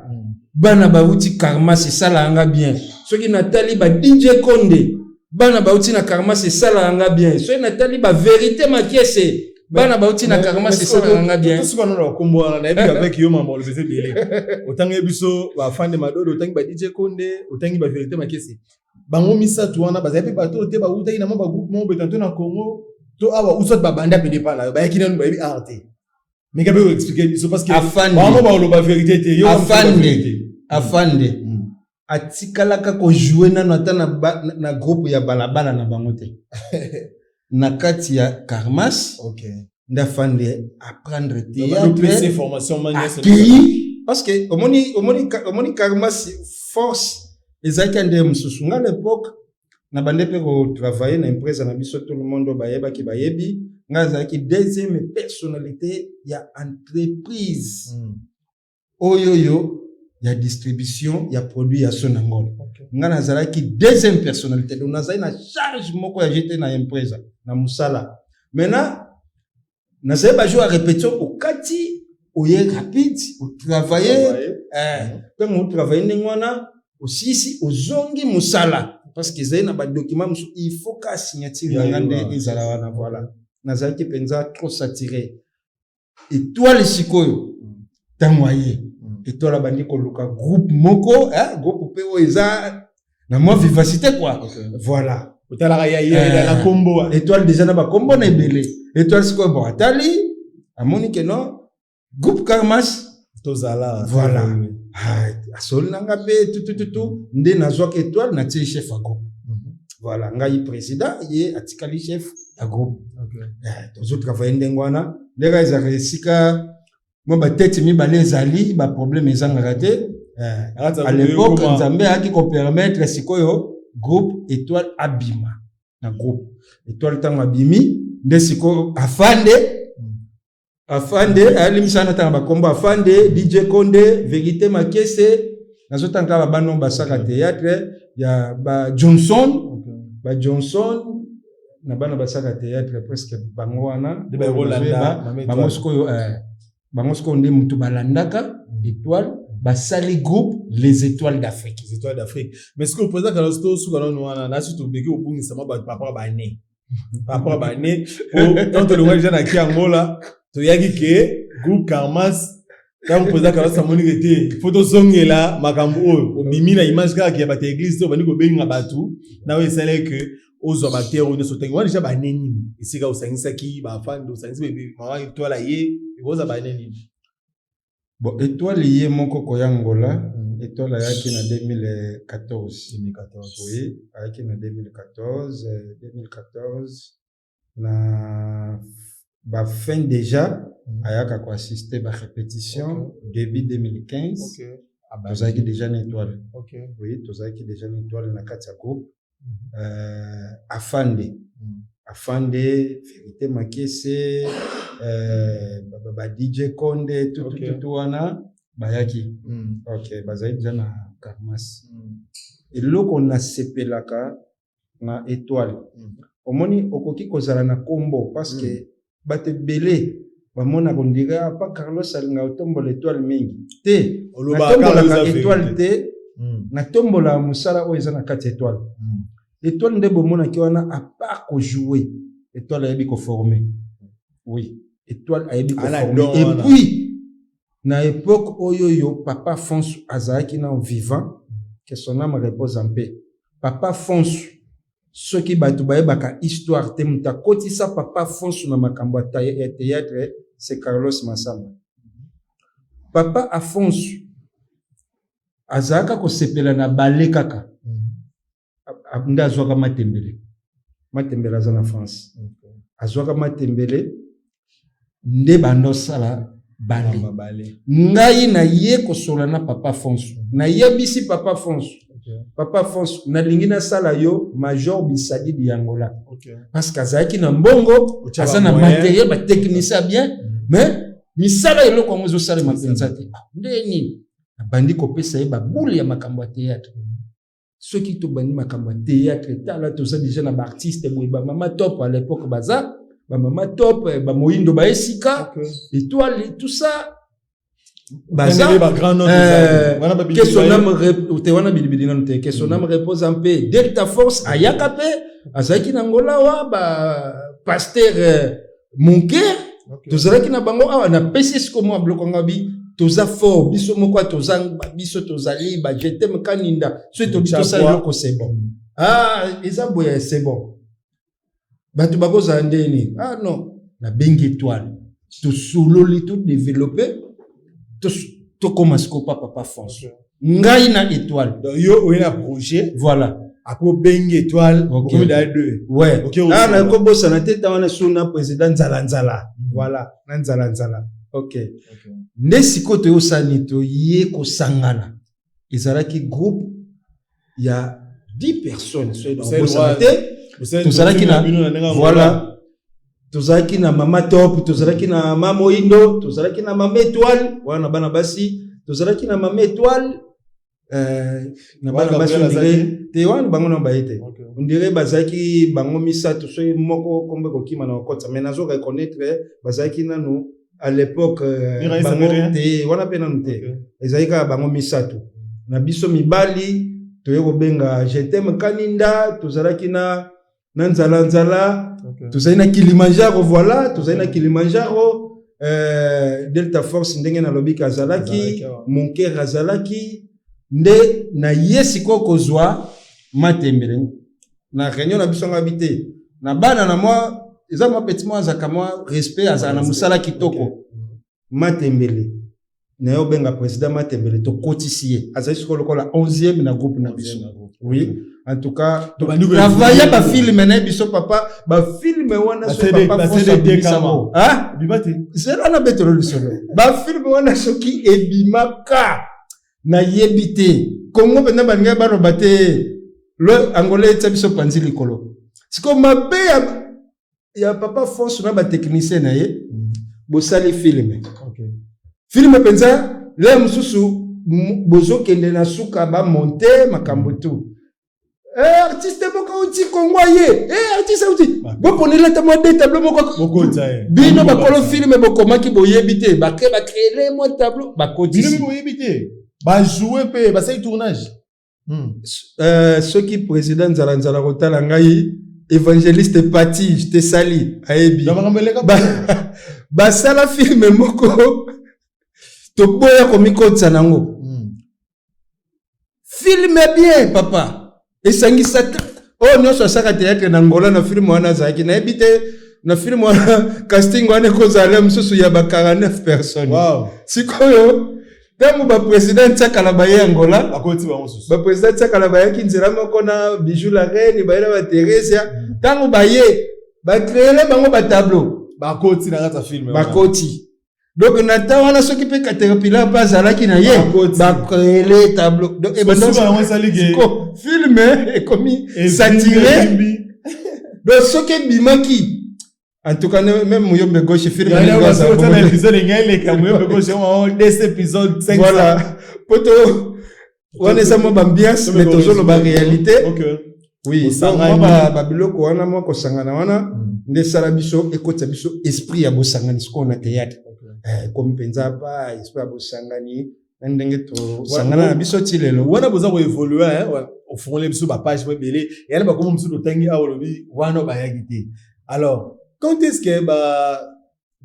bana bauti Karmas, esalaka nga bien. Soki natali ba DJ Konde, bana bauti na Karmas, esalaka nga bien. Soki natali bavérité Makiese, bana bauti na Karmas, esalaka nga bien. Tosuka nano bakombo wana. Nayebi avec yo mambo oloba eza ebele. Otangi biso bafande Madodo, otangi ba DJ Konde, otangi bavérité Makesi. Bango misato wana bazali mpe bato oyo te bautaki na mwa bagroupe moko boye tanto na Congo to awa, ou soit babanda pene epa na yo, bayaki nanu bayebi art te. Meka mpe koexpliquer biso, parce que Afande. bango baloba vérité te, yo Afande. vérité. Afande atikalaka kojouer nano ata na groupe ya balabala na bango te. Na kati ya Karmas nde afande apprendre théâtre, théâtre formation ma nyonso. Akei parce que omoni Karmas force ezalaki ya nde mosusu. Nga l'époque na bande mpe kotravailler na empresa na biso, tout le monde oyo bayebaki bayebi nga azalaki deuxième personnalité ya entreprise oyo ya distribution ya produit ya Sonangol. Nga nazalaki deuxième personnalité, donc nazali na charge moko ya gt na empresa na mosala. Maintenant nazali bajour ya répétition, okati oye rapide otravaille. Ntango otravaille ndenge wana, osisi, ozongi mosala, parce que ezali na badocument mosusu, il faut ka signature na nga nde ezala wana. Voilà, nazalaki mpenza trop saturé. Étoile sikoyo, ntango aye étoile, abandi koluka groupe moko, groupe mpe oyo eza na mwa vivacité quoi. Voilà. Otalaka ya ye na kombo. Étoile déjà na bakombo na ebele. Étoile sikoyo, bon, atali, amoni ke non, groupe Karmas tozala. Voilà. Ah, asoli na nga mpe tutututu nde nazwaki étoile, natie chef ya groupe. Voilà, ngai président, ye atikali chef ya groupe. Tozotravaille ndenge wana. Ndenge ezalaka, esika mwa batete mibale ezali, baproblème ezangaka te. À l'époque, Nzambe ayaki kopermettre sikoyo groupe étoile abima na groupe étoile. Ntango abimi nde sikoyo afande. Afande alimbisa, natanga bakombo: Afande, DJ Konde, Vérité Makese. Nazotanga kaka babano basaka théâtre ya ba Johnson. Ba Johnson na bana basaka théâtre, presque bango wana. Nde bakolanda Mama Bango Étoile. Sikoyo bango sikoyo nde moto balandaka Étoile, basali groupe Les Étoiles d'Afrique. Les Étoiles d'Afrique. Mais ce que le président Carlos, tosuka nano wana, nasi tobeki obungisa mwa bato par rapport à baannée, par rapport à baannée. Tant tolongwa déjà na ki Angola, toyaki ke groupe Karmas. Ntango président Carlos amoni ke te, faut tozongela makambo oyo obimi na image kaka ya bato ya église te, obandi kobenga bato na oyo esalaki ke ozwa batere oyo nyonso. Otangi wana déjà baannée nini esika osangisaki bafande, osangisi mama Étoile ye? Ekozala baannée nini? Bon, Étoile ye moko koya Ngola, Étoile ayaki na 2014. 2014. Oui, ayaki na 2014, 2014 na bafin déjà ayaka koassiste barépétition. Début 2015 tozalaki déjà na Étoile. Oui, tozalaki déjà na Étoile na kati ya groupe. Afande, Afande, Vérité Makese, ba DJ Konde, tutu tutu wana bayaki. Ok, bazali déjà na Karmas. Eloko nasepelaka na Étoile, omoni, okoki kozala na nkombo, parce que bato ebele bamonaka on dirait pa Carlos alingaka kotombola Étoile mingi te. Olobaka. Natombolaka Eza Étoile vérité. te. Natombolaka mosala oyo eza na kati ya Étoile. Étoile nde bomonaki wana, à part kojouer, Étoile ayebi koformer. Oui, Étoile ayebi Ala koformer. Don Et wana. puis na époque oyo oyo papa Fonso azalaki na vivant, que son âme repose en paix, papa Fonso, soki bato bayebaka histoire te, moto akotisa papa Fonso na makambo ya théâtre, c'est Carlos Masamba. Papa Afonso azalaka kosepela na bale kaka. Nde azwaka Matembele. Matembele aza na France. Azwaka Matembele nde banda osala bale. Bale. Ngai naye kosola na papa Fonso, nayebisi papa Fonso: "Papa Fonso, nalingi nasala yo Major Bisadidi ya Angola." Parce que azalaki na mbongo, Otya aza na ba moyen. matériel, batechnicien bien, mais misala eloko yango ezosalema mpenza te. Ah, nde nini abandi kopesa ye babule ya makambo ya théâtre. Soki tobandi makambo ya théâtre, tala, toza déjà na baartiste boye, bamama Top à l'époque, baza bamama Top, bamoyindo, baesika Étoile, tout ça, baza. Baza ba grand note. Wana ba que son âme te, wana bilibili nanu te, que son âme repose en paix. Delta Force ayaka mpe, azalaki na Ngola wa ba pasteur Monker. Tozalaki na bango awa. Napesi esiko mwa biloko ngo bi toza fort, biso moko toza, biso tozali ba jetem kaninda. Soki tobi tosala eloko, c'est bon. Ah, eza boye, c'est bon. Bato bakozala ndeni. Ah non, nabengi Étoile, tosololi, todéveloppe, tokóma sikoyo pa papa Fonso, ngai na Étoile. Donc yo oye na projet. Voilà. Après obengi Étoile. Ok. Okomi da deux. Ouais. Ok. Ah, nakobosana te, ta wana su na président Nzala-Nzala. Voilà, na Nzala-Nzala, ok. Nde sikoyo toyosani, toye kosangana, ezalaki groupe ya 10 personnes, soki nakobosana te. Tozalaki na, voilà, tozalaki na mama Top, tozalaki na mama Moindo, tozalaki na mama Étoile wana, bana basi, tozalaki na mama Étoile, na bana basi. Gabriel On dirait azalaki? Te, wana bango na baye te. On dirait bazalaki bango misato, soki moko kombo ekokima na kokota, mais nazo reconnaître bazalaki nanu à l'époque, Miraïs bango Amérien? te, wana mpe nanu te. Ezalaki kaka bango misato na biso mibali. Toye kobenga Jetem Kaninda, tozalaki na Nzala-Nzala, tozali na Kilimanjaro. Voilà, tozali na Kilimanjaro, Delta Force, ndenge nalobi, azalaki. Azalaki awa. Monker azalaki. Nde na ye sikoyo kozwa Matembele na réunion na biso, ngabi te na bana na mwa eza mwa petit mwa, azalaka mwa respect, azalaka na mosala kitoko. Matembele na ye, obenga président Matembele, tokotisi ye, azali sikoyo lokola 11e na groupe na biso. Oui, en tout cas Tobandi travailla bafilme na ye biso, papa, bafilme wana so papa ba Fonso CDT abimisa kama. ngo. Ah? Bima te. Zela na betelo lisolo. Bafilme wana soki ebimaka, nayebi te, Kongo mpenza balingai baloba te lo Angola etia biso panzi likolo. Sikoyo mabe ya papa Fonso na batechnicien na ye. Bosali film. Film mpenza le mosusu bozokende na suka, bamonte makambo tu. Eh, artiste moko auti Kongo aye. Eh, artiste auti, boponela ata mwa de tableau moko. Bokota ye. Bino bakolo film, bokomaki, boyebi te, bake bacréer mwa tableau, Bino bakotisi. mpe boyebi te, bajoue mpe basali tournage. Soki président Nzala Nzala kotala ngai, évangéliste Pati, je te sali, ayebi. Na makambo eleka. Basala film moko, toboya komikotisa nango. Film bien, papa, esangisa oyo nyonso asaka théâtre na Ngola. Na film wana azalaki, nayebi te, na film wana casting wana ekozala mosusu ya ba 49 personnes. Sikoyo ntango baprésident Tiakala baye Angola, Bakoti bango susu. Baprésident Tiakala bayaki nzela moko na Bijou la Reine, baye na baTheresia. Ntango baye, bacréele bango batableau. Bakoti na kati ya film wana. Bakoti. Donc na ntan wana, soki mpe Caterpillar mpe azalaki na ye, Bakoti. bacréele tableau. Donc Suka yango esali ke Siko, film ekomi saturé. Evimbi. Donc soki ebimaki, en tout cas même Muyombe Gauche, film ndenge aza Otala bongo. Épisode engai eleka Muyombe Gauche, yango des épisode 5. Voilà, po to wana eza mwa baambiance, mais tozoloba réalité. Oui, donc Bosangani. mwa babiloko wana, mwa kosangana wana nde esala biso, ekotisa biso esprit ya bosangani. Sikoyo na théâtre, ekomi mpenza ba esprit ya bosangani na ndenge tosangana na biso ti lelo. Wana boza koévolue, ofungoli biso bapage mo ebele eyali, bakoma mosusu totangi awa, olobi wana bayaki te. Alors quand est ce que ba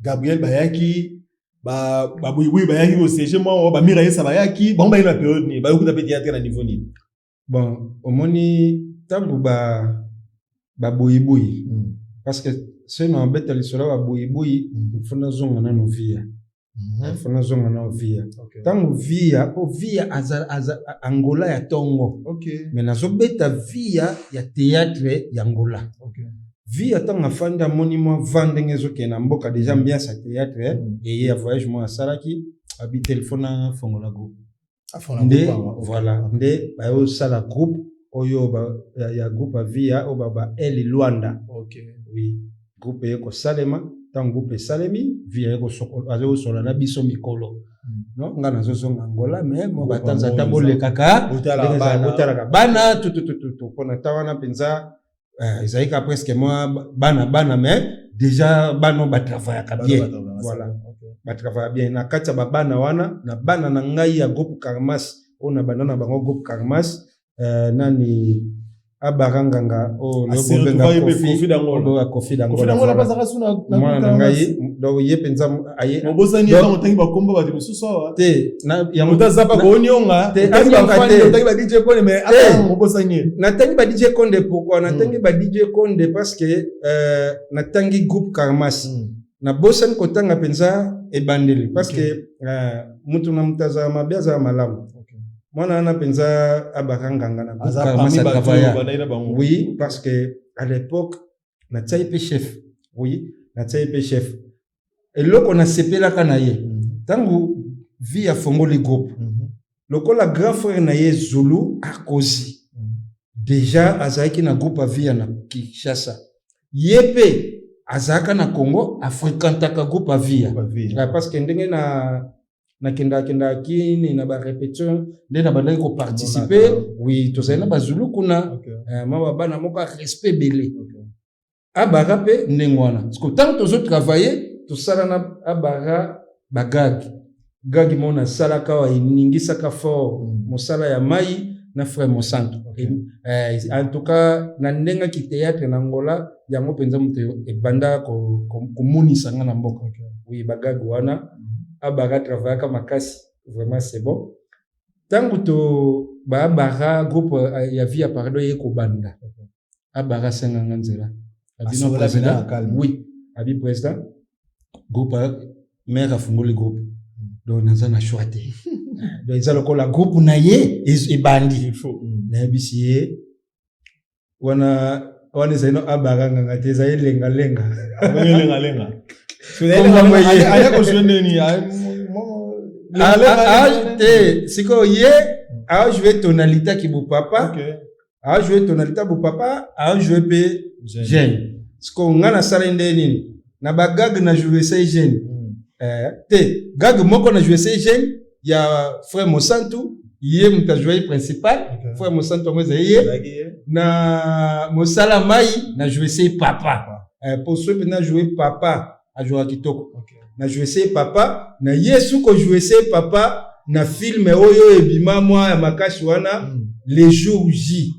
Gabriel bayaki, babuyibuyi bayaki kosiéger, mwa bamira yesa bayaki, bango bayaki na période nini? Bayokuta mpe théâtre na niveau nini? Bon, omoni, ntango baboyiboyi, parce que soki na babeta lisolo ya baboyiboyi, faut nazonga nano via, faut nazonga nano via. Ntango via, po via aza Angola ya ntongo, mais nazobeta via ya théâtre ya Angola. Via, ntango afandi, amoni mwa va ndenge ezokende na mboka, déjà ambiance ya théâtre eye ya voyage moko asalaki, abi telefone, afongola groupe nde. Voilà, nde bayosala groupe oyo ya groupe ya via oyo ba El Lwanda. Oui, groupe eye kosalema. Ntango groupe esalemi, via aza kosola na biso mikolo. No nga nazozonga Angola, mais mo batanza ata bolekaka, botalaka bana tututututu, mpona ta wana mpenza ezalaki kaka presque mwa bana bana, mais déjà bana oyo batravaillaka bien. Voilà, batravailla bien. Na kati ya babana wana, na bana na ngai ya groupe Karmas, oyo na banda na bango groupe Karmas, nani, Abara Nganga, oyo bobenga Kofi Dangola, mwana na ngai. Donc ye mpenza aye. Obosani otangi bakombo bato mosusu awa. Te. Moto aza pa koonionga. Te. Otangi ba DJ Konde, mais obosani ye. Natangi ba DJ Konde. Pourquoi natangi ba DJ Konde? Parce que natangi groupe Karmas, nabosani kotanga mpenza ebandeli, parce que mutu na mutu azala mabe, azala malamu. Mwana wana mpenza Abaka Nganga na groupe Karmas atravailla. Oui, parce que à l'époque natiai mpe chef. Oui, natiai mpe chef. Eloko nasepelaka na ye, ntango vi afongoli groupe, lokola grand frère na ye Zulu Akozi déjà azalaki na groupe Avia na Kinshasa, ye mpe azalaka na Congo, afréquentaka groupe Avia, parce que ndenge na nakendaka kendaka kini na barépétition, nde na bandaki koparticipe. Oui, tozali na bazulu kuna, mwa babana moko ya respect ebele. Abara mpe ndenge wana. Parce que ntango tozotravaille, tosala na Abara bagag gag moko nasalaka awa, eningisaka fort, mosala ya mai na frère Mosanto. En tout cas na ndenge aki théâtre na Angola, yango mpenza moto ebanda komonisa nga na mboka. Oui, bagag wana Abara travaillaka makasi, vraiment c'est bon. Ntango to baabara groupe ya Vie ya Pardon ye kobanda, Abara asenganga nzela, abino président. Oui, abi président, groupe mare afungoli groupe, donc naza na choix te. Donc eza lokola groupe na ye ebandi. Nayebisi ye wana, wana ezali no Abara Nganga te, ezali Lengalenga. Lengalenga. Te, sikoyo ye ajoue tonalité aki bopapa, ajoue tonalité bopapa, ajoue mpe jeune. Sikoyo nga nasala nde nini na bagag, na joue sai jeune. Te, gag moko na joué jeune ya frère Mosantu, ye moto ajoué principal. Frère Mosantu yango ezali ye. Na mosala mai na joué papa. Po soki mpenza joué papa, ajouaka kitoko. Na joué papa na ye, su kojouer papa na film oyo ebima mwa ya makasi wana, Le Jour J.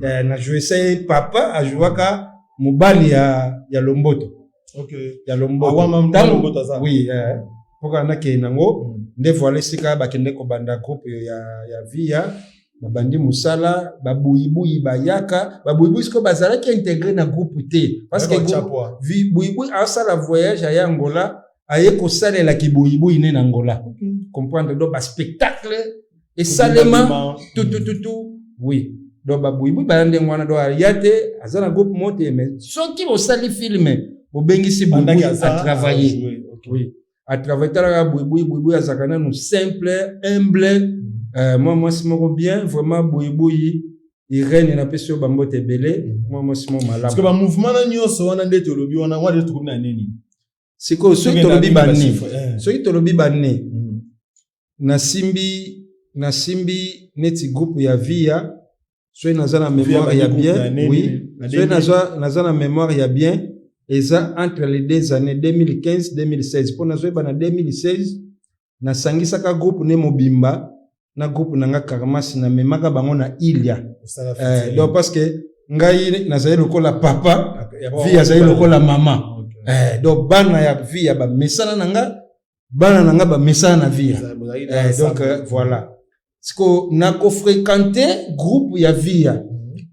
Na joué papa, ajouaka mobali ya Lomboto. Ya Lomboto. Oui, mpoka nakende nango nde voilà esika bakende kobanda groupe ya Via, babandi mosala, babuyibuyi bayaka. Babuyibuyi sikoyo bazalaki intégré na groupe te, parce que Buyibuyi asala voyage, aya Angola, aye kosalelaki Buyibuyi ne na Angola, comprendre? Donc baspectacle esalema tutututu, oui. Donc babuyibuyi baya ndenge wana. Donc aya te, aza na groupe mo te, mais soki bosali film, bobengisi Buyibuyi, atravaille. Oui, atravaille. Talaka Buyibuyi, Buyibuyi azalaka nanu simple, humble, mwa mwasi moko bien vraiment. Buyibuyi Irene, napesi yo bambote ebele, mwa mwasi mo malamu. Parce bamouvement na nyonso wana nde tolobi wana, wana tokomi na nini? Sikoyo soki tolobi bane, soki tolobi bane, nasimbi neti groupe ya Via, soki naza na mémoire ya bien, oui, soki naza na mémoire ya bien, eza entre les deux années 2015 2016, mpo nazoyeba na 2016 nasangisaka groupe ne mobimba na groupe na nga Karmasi, namemaka bango na Ilia. Donc parce que ngai nazali lokola papa, Vi azali lokola mama. Donc bana ya Vi ya bamesana na nga, bana na nga bamesana na Via. Donc voilà, siko nakofréquente groupe ya Via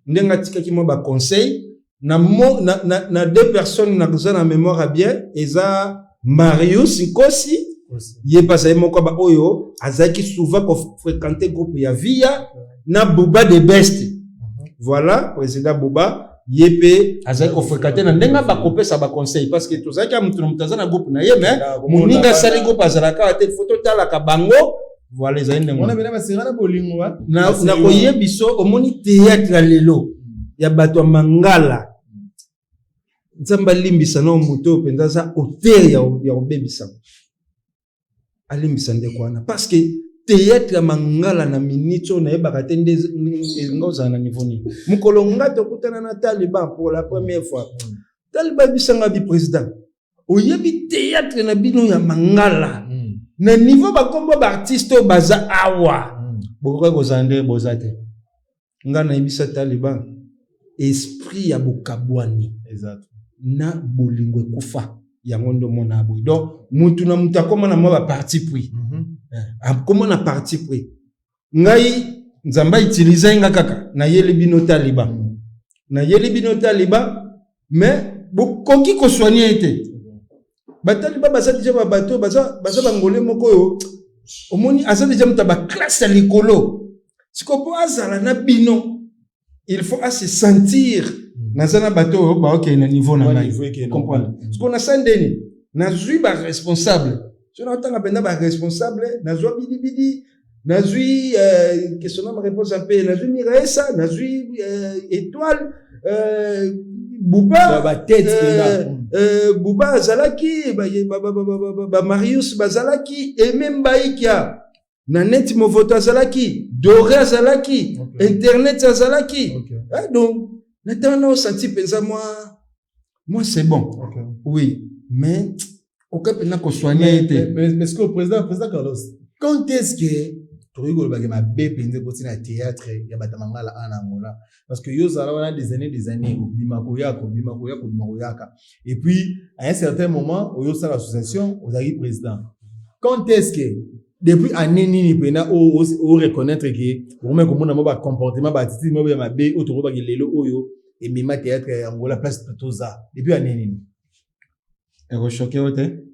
ndenge atikaki mwa baconseil na deux personnes naza na mémoire ya bien, eza Marius Nkosi, ye mpe azali moko ba oyo azalaki souvent kofréquente groupe ya Via, na Buba de Best. Voilà, président Buba, ye mpe azalaki kofréquente na ndenge bakopesa baconseil, parce que tozalaki ya motu na moto aza na groupe na ye, mais moninga asali groupe azalaka awa te, faut totalaka bango. Voilà, ezali ndenge wana. Basengana bolingo. Na koyebi so omoni théâtre ya lelo ya bato ya mangala, Nzambe alimbisa na moto oyo mpenza aza auteur ya kobebisa, alimbisa ndeko wana, parce que théâtre ya mangala na minute oyo nayebaka te nde nga ozala na niveau nini. Mokolo nga tokutana na Taliban pour la première fois, Taliban ebisanga bi: "Président, oyebi théâtre na bino ya mangala, na niveau bakombo baartiste oyo baza awa, bokoki kozala nde boza te." Nga nayebisa Taliban, esprit ya bokabwani na bolingo ekufa, yango nde omona boye. Donc mutu na mutu akóma na mwa baparti pris, akóma na parti pris. Ngai Nzambe autilize nga kaka, nayeli bino Taliban, nayeli bino Taliban, mais bokoki kosoigne ye te. Bataliban baza déjà babato, baza bangole moko oyo omoni aza déjà moto ya baclasse ya likolo. Sikoyo mpo azala na bino, il faut ase sentir naza na bato oyo baokende na niveau na ngai, comprendre? Sikoyo nasala ndeni? Nazwi baresponsable, so naotanga mpenza baresponsable, nazwa Bidibidi, nazwi question na réponse mpe nazwi Miraesa, nazwi Étoile, Buba, Buba azalaki, bamarius bazalaki, Eme Mbaikia na neti Movoto azalaki, Doré azalaki, internet azalaki. Donc na ntango na osenti mpenza moi c'est bon. Oui, mais okoki mpenza kosoigne ye te. Mais ce que président Carlos, quand est-ce que tokoki kolobaka mabe mpenza ekoti na théâtre ya bato ya mangala ana Angola? Parce que yo ozala wana des années, des années, obima koyaka, obima koyaka, obima koyaka, et puis à un certain moment oyo osala association, ozalaki président. Quand est-ce que, depuis année nini mpena oreconnaître ke okomaki komona mo bacomportement, baattitude moko ya mabe oyo tokobaki lelo oyo emema théâtre ya Angola place toza? Depuis année nini? Ekochoquer yo te.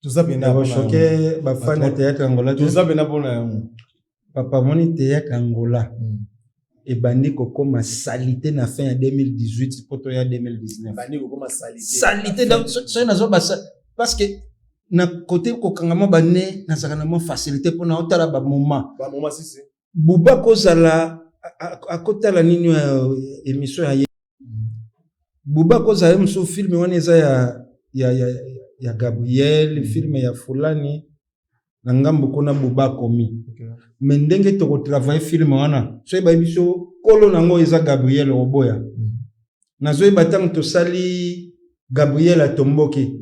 Toza mpena Ekochoquer bafani ya théâtre Angola te. Toza mpena mpona yango. Papa, moni théâtre Angola ebandi kokóma salité na fin ya 2018 po toya 2019. Ebandi kokóma salité. Salité, donc soki nazwa basa, parce que na kote kokanga mwa bane, nazalaka na mwa facilité mpona otala bamoment. Bamoment, sisi. Buba kozala akotala nini ya émission ya ye, Buba kozala ye mosusu, film wana eza ya Ya Gabriel, film ya fulani na ngambo kuna, buba akomi. Mais ndenge tokotravaille film wana, soki bayebi biso kolo nango eza Gabriel, oboya. Nazoyeba ntango tosali Gabriel atomboki,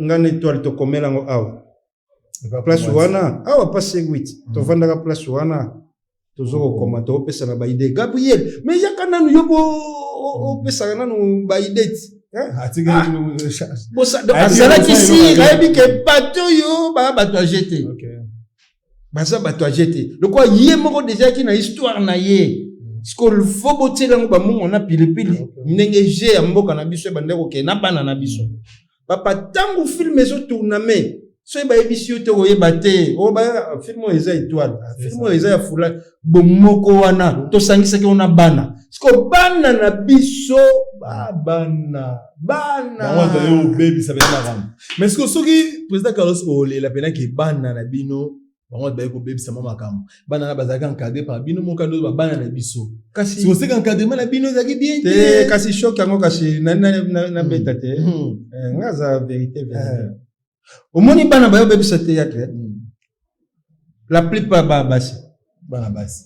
nga na Étoile tokomela yango awa, place wana awa, pa C8. Tovandaka place wana, tozokokoma, tokopesana baidées. Gabriel, mais yaka nanu yo, bo opesaka nanu baidées ti. Azalaki sûr, ayebi ke bato oyo baa bato age te, baza bato age te. Lokola ye moko déjà aki na histoire na ye, siko fo botiela yango bamongo na pilipili, ndenge je ya mboka na biso ebande kokende na bana na biso. Papa, ntango film ezotourname, soki bayebisi yo te, koyeba te oyo film oyo eza Étoile, film oyo eza ya fulani. Bomoko wana tosangisaki ngo na bana. Siko bana na biso, bana bana. Obebisa pena makambo. Mais siko soki président Carlos olela penaki bana na bino, bango baye kobebisa mwa makambo, bana na bazalaki encadré par bino moko ndo babana na biso. Kasi sikoseka encadrement na bino ezalaki bien. Te, kasi choc yango, kasi nabeta te. Nga aza vérité, vérité. Omoni bana bayo bebisa théâtre, la plupart baa basi. Bana basi.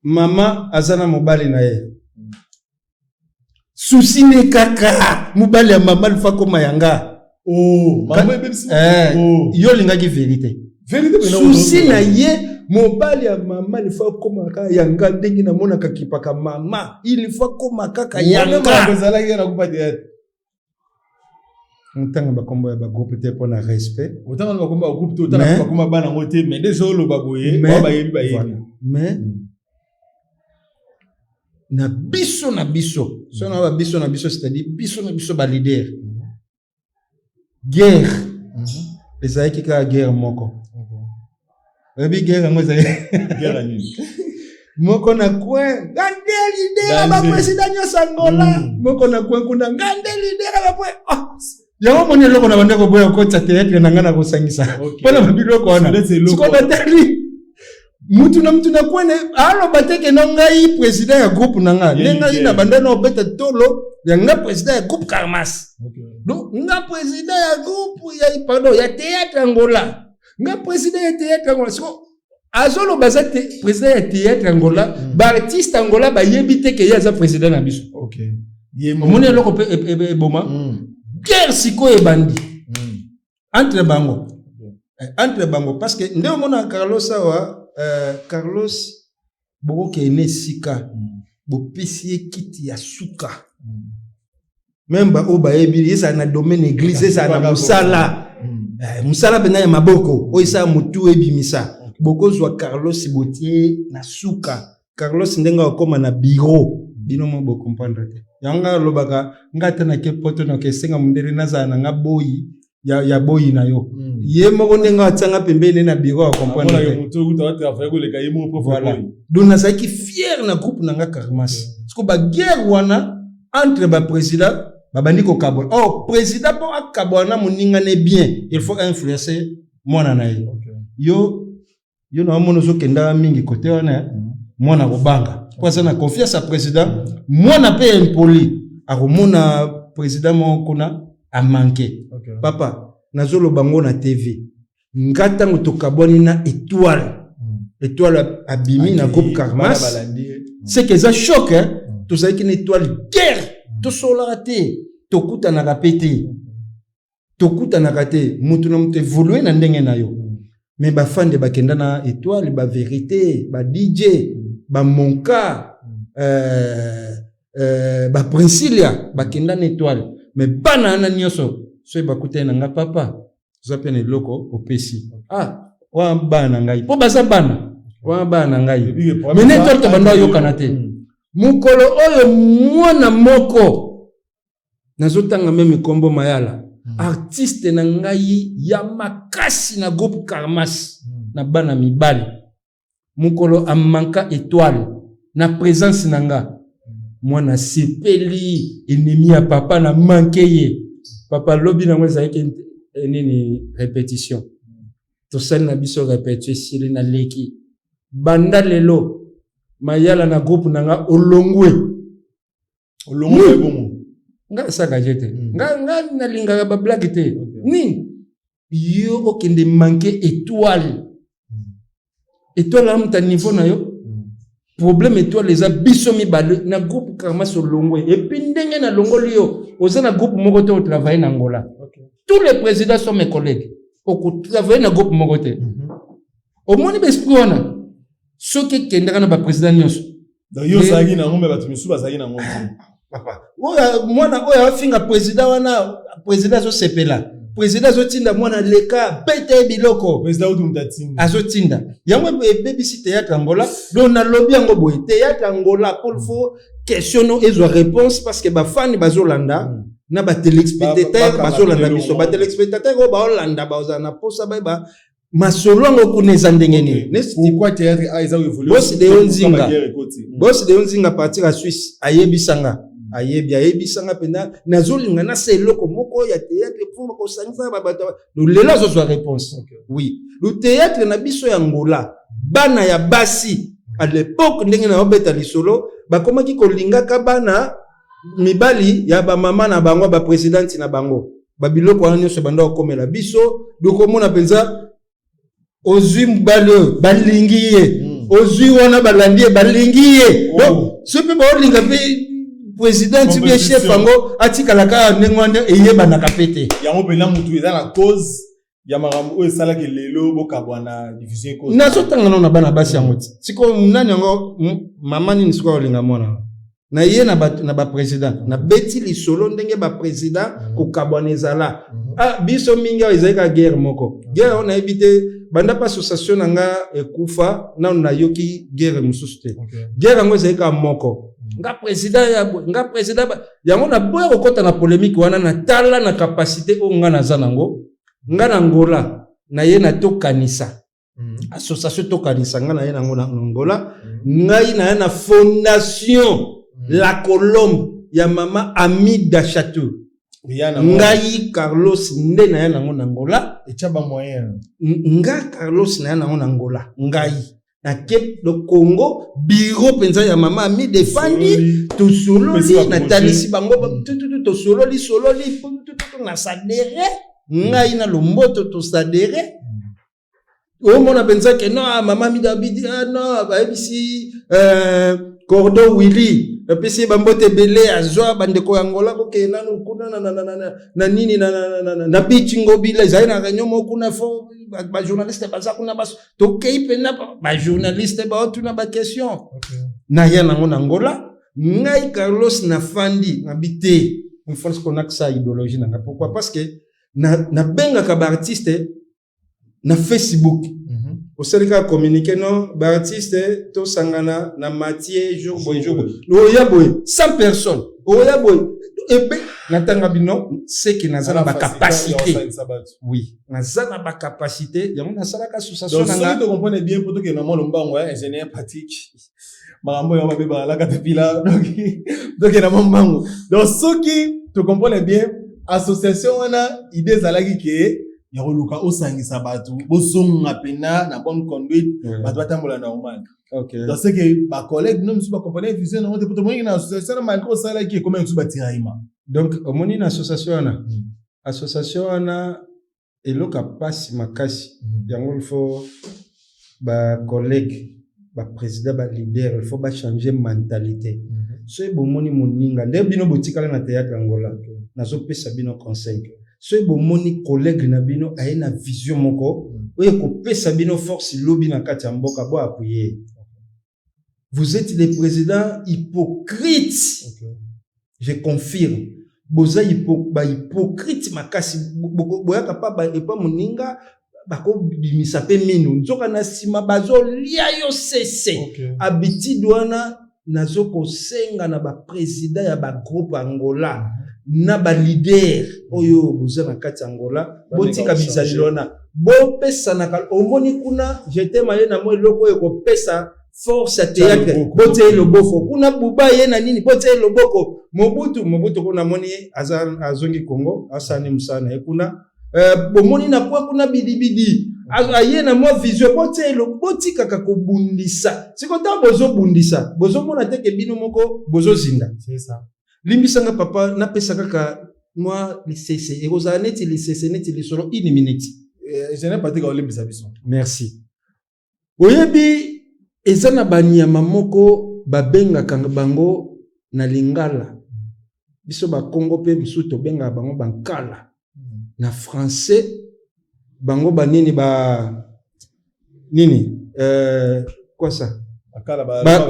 Mama aza na mobali na ye, susi ne kaka mobali ya mama lufa koma yanga. Oh, mama ebebisi. Yo olingaki vérité. Vérité. Susi na ye, mobali ya mama lifa akóma kaka yanga. Ndenge namonaka kipaka mama, il faut akóma kaka yanga. Ezalaki na kupa théâtre. Ntanga bakombo ya bagroupe te mpo na respect. Otanga na bakombo ya groupe te, otanga bakombo bana yango te, mais déjà oloba boye, bayebi, bayebi. Mais na biso na biso, so na babiso na biso, c'est-à-dire biso na biso baleader, guerre ezalaki kaka guerre moko. Oyebi guerre yango ezali? Guerre nini? Moko na coin: "Nga nde leader ya baprésident nyonso Angola." Moko na coin kuna: "Nga nde leader ya bapre." Yango moni eloko na bandeko boya okotisa théâtre na ngai na kosangisa mpona babiloko wana. Sikoyo natali mutu na mutu na coin, aloba te ke na ngai président ya groupe na nga, nde ngai na banda na obeta tolo ya nga président ya groupe Carmas. Donc nga président ya groupe ya, pardon, ya théâtre Angola, nga président ya théâtre Angola. Siko azoloba aza te président ya théâtre Angola, baartiste Angola bayebi te ke ye aza président na biso. Omoni eloko mpe eboma guerre. Sikoyo ebandi entre bango, entre bango, parce que nde omona Carlos awa, Carlos bokokende esika bopesi ye kiti ya suka. Même baoyo bayebi, ezala na domaine église, ezala na mosala, mosala mpenza ya maboko oyo esala motu ebimisa, bokozwa Carlos, botie na suka. Carlos ndenge akóma na bureau, bino mo bocomprendre te. Yango ngai alobaka, ngai ata nake poto, nake esenga mondele nazala na nga boyi ya boyi na yo. Ye moko ndenge atianga pembeni na bureau, acomprendre te. Voilà, donc nazalaki fier na groupe na nga Carmas. Parce que baguerre wana entre baprésident, babandi kokabola. Or président, mpo akabola na moninga ne bien, il faut influencer mwana na ye. Yo na omona ozokenda mingi kote wana, mwana kobanga mpo aza na confiance ya président. Mwana mpe ya impoli akomona président moko kuna amanke. Papa, nazoloba ngo na TV, nga ntango tokabwani na Étoile, Étoile abimi na groupe Carmas, c'est que eza choc, hein? Tozalaki na Étoile guerre, tosolaka te, tokutanaka mpe te, tokutanaka te. Moto na moto évolue na ndenge na yo. Mais bafande bakenda na Étoile, bavérité, ba DJ, bamonka, baprincilia bakenda na Étoile. Mais bana wana nyonso, soki bakutani na nga: "Papa, oza mpe na eloko opesi." Ah, wana bana na ngai, mpo baza bana wana, bana na ngai. Mais na Étoile tobanda oyokana te. Mokolo oyo mwana moko nazotanga même nkombo Mayala, artiste na ngai ya makasi na groupe Carmas, na bana mibali, mokolo amanka Étoile na présence na nga, mwana sepeli ennemi ya papa na manke ye. Papa, lobi nango ezalaki nini? Répétition. Tosali na biso répétition, esili, naleki: "Banda lelo, Mayala, na groupe na nga olongwe." Olongwe bongo? Nga asaka je te. Nga nalingaka bablague te. Nini yo okende manque étoile? Étoile amuta niveau na yo. Problème étoile eza biso mibale na groupe Karmas. Olongwe, et puis ndenge nalongoli yo, oza na groupe moko te otravaille na Angola. Tous les présidents sont mes collègues, okotravaille na groupe moko te. Omoni baesprit wana, soki ekendaka na baprésident nyonso. Donc yo ozalaki nango, me bato misusu bazalaki nango te. Papa, oyo mwana oyo afinga président wana, président azosepela, président azotinda mwana leka beta ye biloko. Président utu moto atinda. Azotinda yango, ebebisi théâtre Angola. Donc nalobi yango boye, théâtre Angola, po faut question no ezwa réponse, parce que bafani bazolanda na batéléspectateur bazolanda biso. Batéléspectateur oyo baolanda, bazala na posa bayeba masolo yango kuna eza ndenge nini. Pourquoi théâtre a eza évolué? Boss de yo Nzinga, boss de yo Nzinga, partir ya Suisse, ayebisanga, ayebi, ayebisanga mpenza: nazolinga nasa eloko moko ya théâtre mpo kosangisa babato. Lelo azozwa réponse. Oui, le théâtre na biso ya Ngola, bana ya basi à l'époque, ndenge na babeta lisolo, bakomaki kolingaka bana mibali ya bamama na bango, baprésidente na bango. Babiloko wana nyonso banda kokomela biso. Dokomona mpenza ozwi mobali oyo balingi ye, ozwi wana balandi ye, balingi ye. Donc so mpe baolinga mpe président bien, chef yango atikala kaka ndenge wana, eyebanaka mpe te. Yango mpena motu eza na cause ya makambo oyo esalaki lelo bokabwa na division ekoti. Nazotanga nano na bana basi yango ti sikoyo nani yango, mama nini sikoyo olinga mwana na ye na baprésident. Nabeti lisolo ndenge baprésident kokabwana ezala. Ah, biso mingi awa ezali kaka guerre moko, guerre oyo nayebi te. Banda mpe association na nga ekufa, nanu nayoki guerre mosusu te. Guerre yango ezali kaka moko: nga président ya boye, nga président yango. Naboya kokɔta na polémique wana. Natala na capacité oyo nga naza nango. Nga na Ngola naye na Tokanisa, association Tokanisa, nga naye nango na Ngola. Ngai naye na fondation La Colombe ya mama Amida Chateau. Ngai Carlos nde naya nango na Ngola. Etya bamoyen. Nga Carlos naya nango na Ngola. Ngai nake le Congo, bureau mpenza ya mama Amida efandi, tosololi, natalisi bango tututu, tosololi sololi tututu, nasadere ngai na lomboto, tosadere. Omona mpenza ke non, ah, mama Amida abidi, ah, non, bayebisi Cordo Willy, apesi ye bambote ebele, azwa bandeko ya Ngola kokende nanu kuna na nini na bichi Ngobila. Ezali na réunion moko kuna, fo bajournaliste baza kuna. Tokei mpena, bajournaliste baotuna baquestion. Naya nango na Ngola, ngai Carlos nafandi, nabi te, mfonce konakisa idéologie nanga. Pourquoi? Parce que nabengaka baartiste na Facebook. Osali kaka communiqué: non, baartiste tosangana na Matie jour boye, jour boye, oya boye 100 personnes, oya boye ebe. Natanga bino seke naza na bacapacité. Oui, naza na bacapacité yango, nasalaka association. Na nga tocomprendre bien po tokende na mwa lombango ya ingénieur Patrick, makambo yango mabe bazalaka te pila. Donc tokende na mwa mbango. Donc soki tocomprendre bien, association wana, idée ezalaki ke ya koluka osangisa bato, bozonga mpena na bonne conduite, bato batambola normal. Donc c'est que bacollègue no mosusu bacomprendre vision nango te, po tomoniki na association na malgré osalaki, ekoma mosusu batiraillement. Donc omoni na association wana, association wana eloko ya mpasi makasi yango, il faut bacollègue, baprésident, baleader, il faut bachanger mentalité. Soki bomoni moninga nde bino botikala na théâtre Angola, nazopesa bino conseil: soki bomoni collègue na bino aye na vision moko oyo ekopesa bino force lobi na kati ya mboka, bo appuyer. Vous êtes les présidents hypocrites. Je confirme, boza bahypocrite makasi. Boyaka pa epa moninga, bakobimisa mpe minu, nzoka na nsima bazolia yo sese. Habitude wana, nazokosenga na baprésident ya bagroupe Angola na baleader oyo boza na kati ya Angola, botika bizaleli wana, bopesanaka. Omoni kuna jetema ye na mwa eloko oyo ekopesa force ya théâtre, botia ye loboko. Kuna buba ye na nini, botia ye loboko. Mobutu, Mobutu kuna amoni aza azongi Congo, asala mosala na ye kuna. Bomoni na kwa kuna bidibidi aye na mwa vision, botia ye. Botikaka kobundisa. Siko ntango bozobundisa, bozomona te ke bino moko bozozinda. Limbisanga papa, napesa kaka Mwa lisese ekozala neti lisese, neti lisolo, une minute. Général Patrick aolembisa biso. Merci. Oyebi, eza na banyama moko babengaka bango na lingala, biso bakongo mpe misusu tobengaka bango bankala. Na français bango banini, ba nini, quoi ça? Akala ba,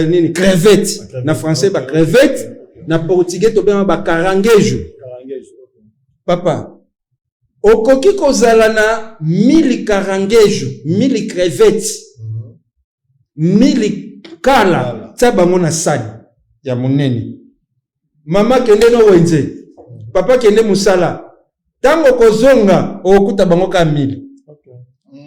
nini, crevette. Na français ba crevette, na portugais tobengaka bacaranguejo. Papa, okoki kozala na 1000 caranguejo, 1000 crevette, 1000 kala, tia bango na sani ya monene. Mama kende no wenze, papa kende mosala. Ntango kozonga, okokuta bango ka 1000.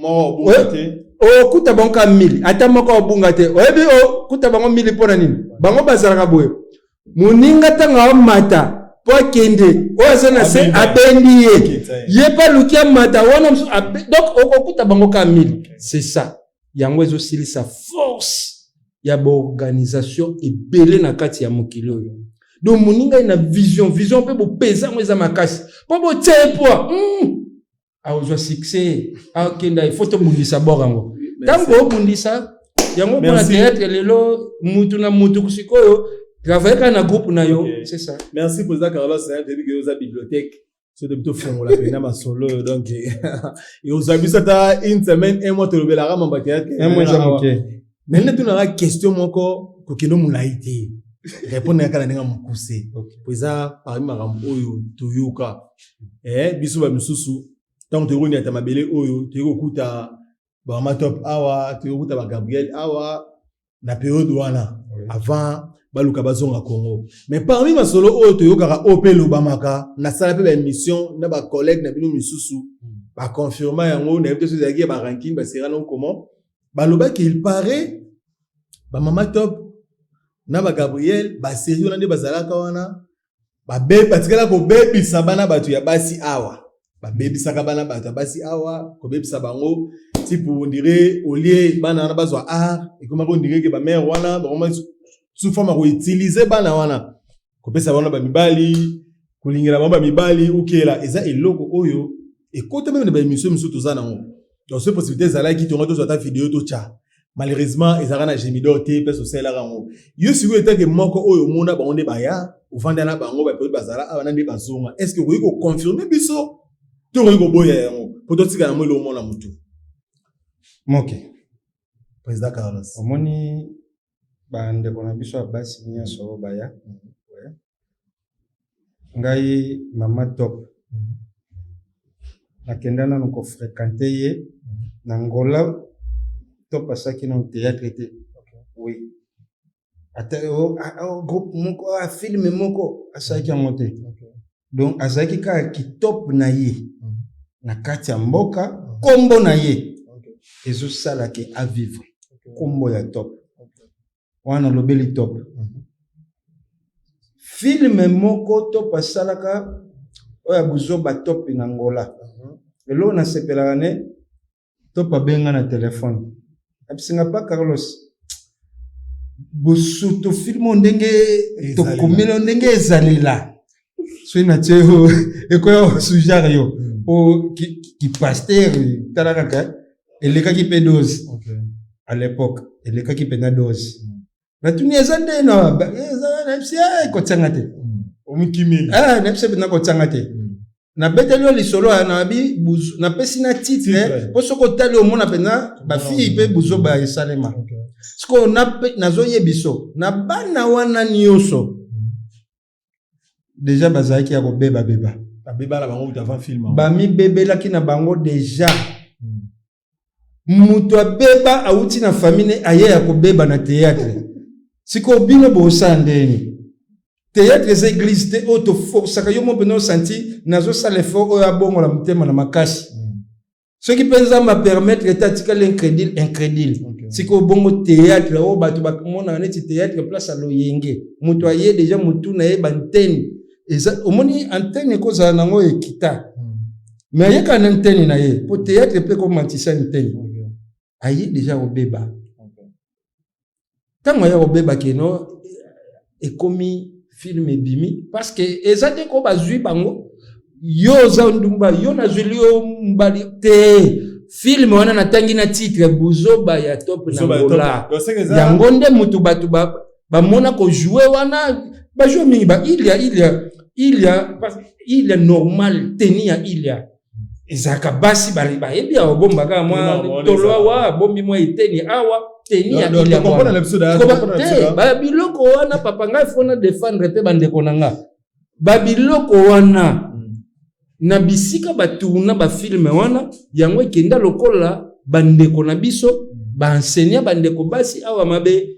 Moko obunga te. Okokuta bango ka 1000, ata moko obunga te. Oyebi okuta bango 1000 mpo na nini? Bango bazalaka boye: moninga ntango amata mpo akende, oyo aza na se abendi ye, ye mpe aluki amata wana mosusu. Donc okokuta bango ka 1000. C'est ça, yango ezosilisa force ya baorganisation ebele na kati ya mokili oyo. Donc moninga ye na vision, vision mpe bopeza yango eza makasi mpo botia ye poa akozwa succès, akenda. Il faut tobundisa bor yango. Ntango obundisa yango mpona théâtre lelo, mutu na mutu sikoyo travaille kaka na groupe na yo. C'est ça. Merci, président Carlos. Toyebi ke oza bibliothèque. So toyebi, tofongola mpena masolo oyo. Donc ekozwa biso ata une semaine, un mois, tolobelaka mambo ya théâtre. Un mois eza moke. Mais nde tunaka question moko, kokende molai te, répondre kaka na ndenge ya mokuse, po eza parmi makambo oyo toyoka. Biso bamisusu, ntango toyei koniata mabele oyo, toyei kokuta bamama Top awa, toyei kokuta baGabriel awa na période wana avant baluka bazonga Congo. Mais parmi masolo oyo toyokaka, oyo mpe elobamaka, nasala mpe baémission na bacollègue na bino misusu, baconfirma yango. Nayebi te so ezalaki ya barancune, baserano comment. Balobaki, il paraît bamama Top na baGabriel, basérie wana nde bazalaka wana, batikala kobebisa bana bato ya basi awa. Babebisaka bana bato ya basi awa, kobebisa bango type on dirait au lieu bana wana bazwa art, ekomaki on dirait ke bamare wana bakoma sous forme ya koutiliser bana wana, kopesa bango bamibali, kolingela bango bamibali. Okela eza eloko oyo ekota même na baémission mosusu toza nango. Donc so possibilité ezalaki, tonga tozwa ata video totya. Malheureusement ezalaka na Gemidor te, place osalelaka yango. Yo sikoyo, etake moko oyo omona bango nde baya, ovanda na bango baperiode bazala awa na nde bazonga, est ce que okoki koconfirme biso to okoki koboya yango, po totika yango elo omona motu? Moke. Président Carlos. Omoni, bandeko na biso ya basi nyonso oyo baya, ngai mama Top nakenda nanu kofréquenter ye na Ngola. Top asalaki nanu théâtre te. Oui, ata groupe moko, film moko asalaki yango te. Donc azalaki kaka kitop na ye na kati ya mboka. Nkombo na ye ezosalaka avivre, nkombo ya Top wana. Alobeli Top, film moko Top asalaka oyo ya buzoba. Top na Ngola, eloko nasepelaka ne, Top abenga na telefone, abisinga pa Carlos bosuto, film oyo ndenge tokomeli, ndenge ezalela, soki natie yo ekoya sujare yo po kipasteur. Tala kaka, elekaki mpe dose à l'époque, elekaki mpena dose. Natuni eza nde nayebisi kotianga te. Omikimeli. Nayebisi mpenza kotianga te. Nabeteli yo lisolo ya nabi, napesi na titre, mpo soki otali omona mpenza bafille mpe buzoba esalema. Sikoyo nazoyebiso na bana wana nyonso déjà bazalaki ya kobebabeba. Babeba na bango avant film. Bamibebelaki na bango déjà. Moto abeba, awuti na famille ne, aye ya kobeba na théâtre. Sikoyo bino bosala ndeni? Théâtre eza église te oyo toforsaka yo mo mpena osanti nazosala effort oyo abongola motema na makasi. Soki mpe Nzambe apermettre ete atikali incrédule, incrédule. Sikoyo bongo théâtre oyo bato bamonaka neti théâtre place ya loyenge, moto aye déjà motu na ye bantene eza, omoni antenne ekozala nango ekita, mais ayekaka na antenne na ye, po théâtre mpe komatisa antenne. Aye déjà kobeba. Ntango aya kobeba, keno ekomi Film ebimi parce que eza te ko bazwi bango, yo oza ndumba, yo nazwili yo mbali te. Film wana natangi na titre Buzoba ya Top na Ngola. Yango nde mutu bato bamona kojouer wana, bajoue mingi ba ilia ilia ilia ilia normal. Teni ya ilia ezalaka basi bayebi awa, bombaka mwa tolo awa, abombi mwa eteni awa, teni ya ilia te. Babiloko wana, papa, ngai faut na défendre mpe bandeko na nga. Babiloko wana na bisika batourna bafilm wana, yango ekenda lokola bandeko na biso baenseignant, bandeko basi awa mabe.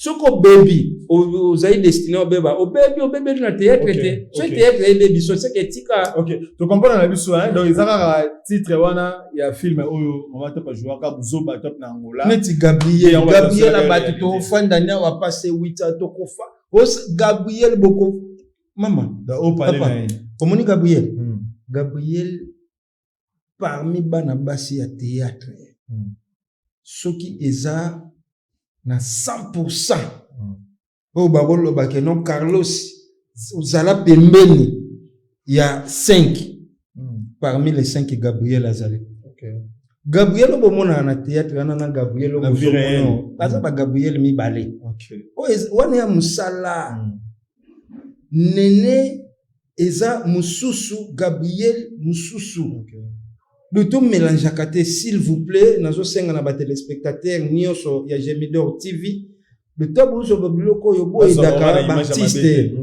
Soki obebi, ozali destiné obeba, obebi, obebeli na théâtre te. Soki théâtre ebebi so, seke etika. Ok, tocomprendre na biso. Donc eza kaka titre wana ya film oyo Mama Top ajouaka, Buzoba Top na Angola. Neti Gabriel, Gabriel na bato tofanda ni awa pase 8 tokofa. Gabriel boko mama, omoni Gabriel, Gabriel parmi bana basi ya théâtre, soki eza na 100% oyo bakoloba ke non, Carlos ozala pembeni ya 5, parmi les 5 Gabriel azali. Gabriel oyo bomonaka na théâtre wana na Gabriel oyo bozomona, baza bagabriel mibale. Oyo wana ya mosala nene eza mosusu, Gabriel mosusu. Donc tomélangeaka te, s'il vous plaît. Nazosenga na batéléspectateur nyonso ya Gemidor TV, to bozwa biloko oyo boyedaka baartiste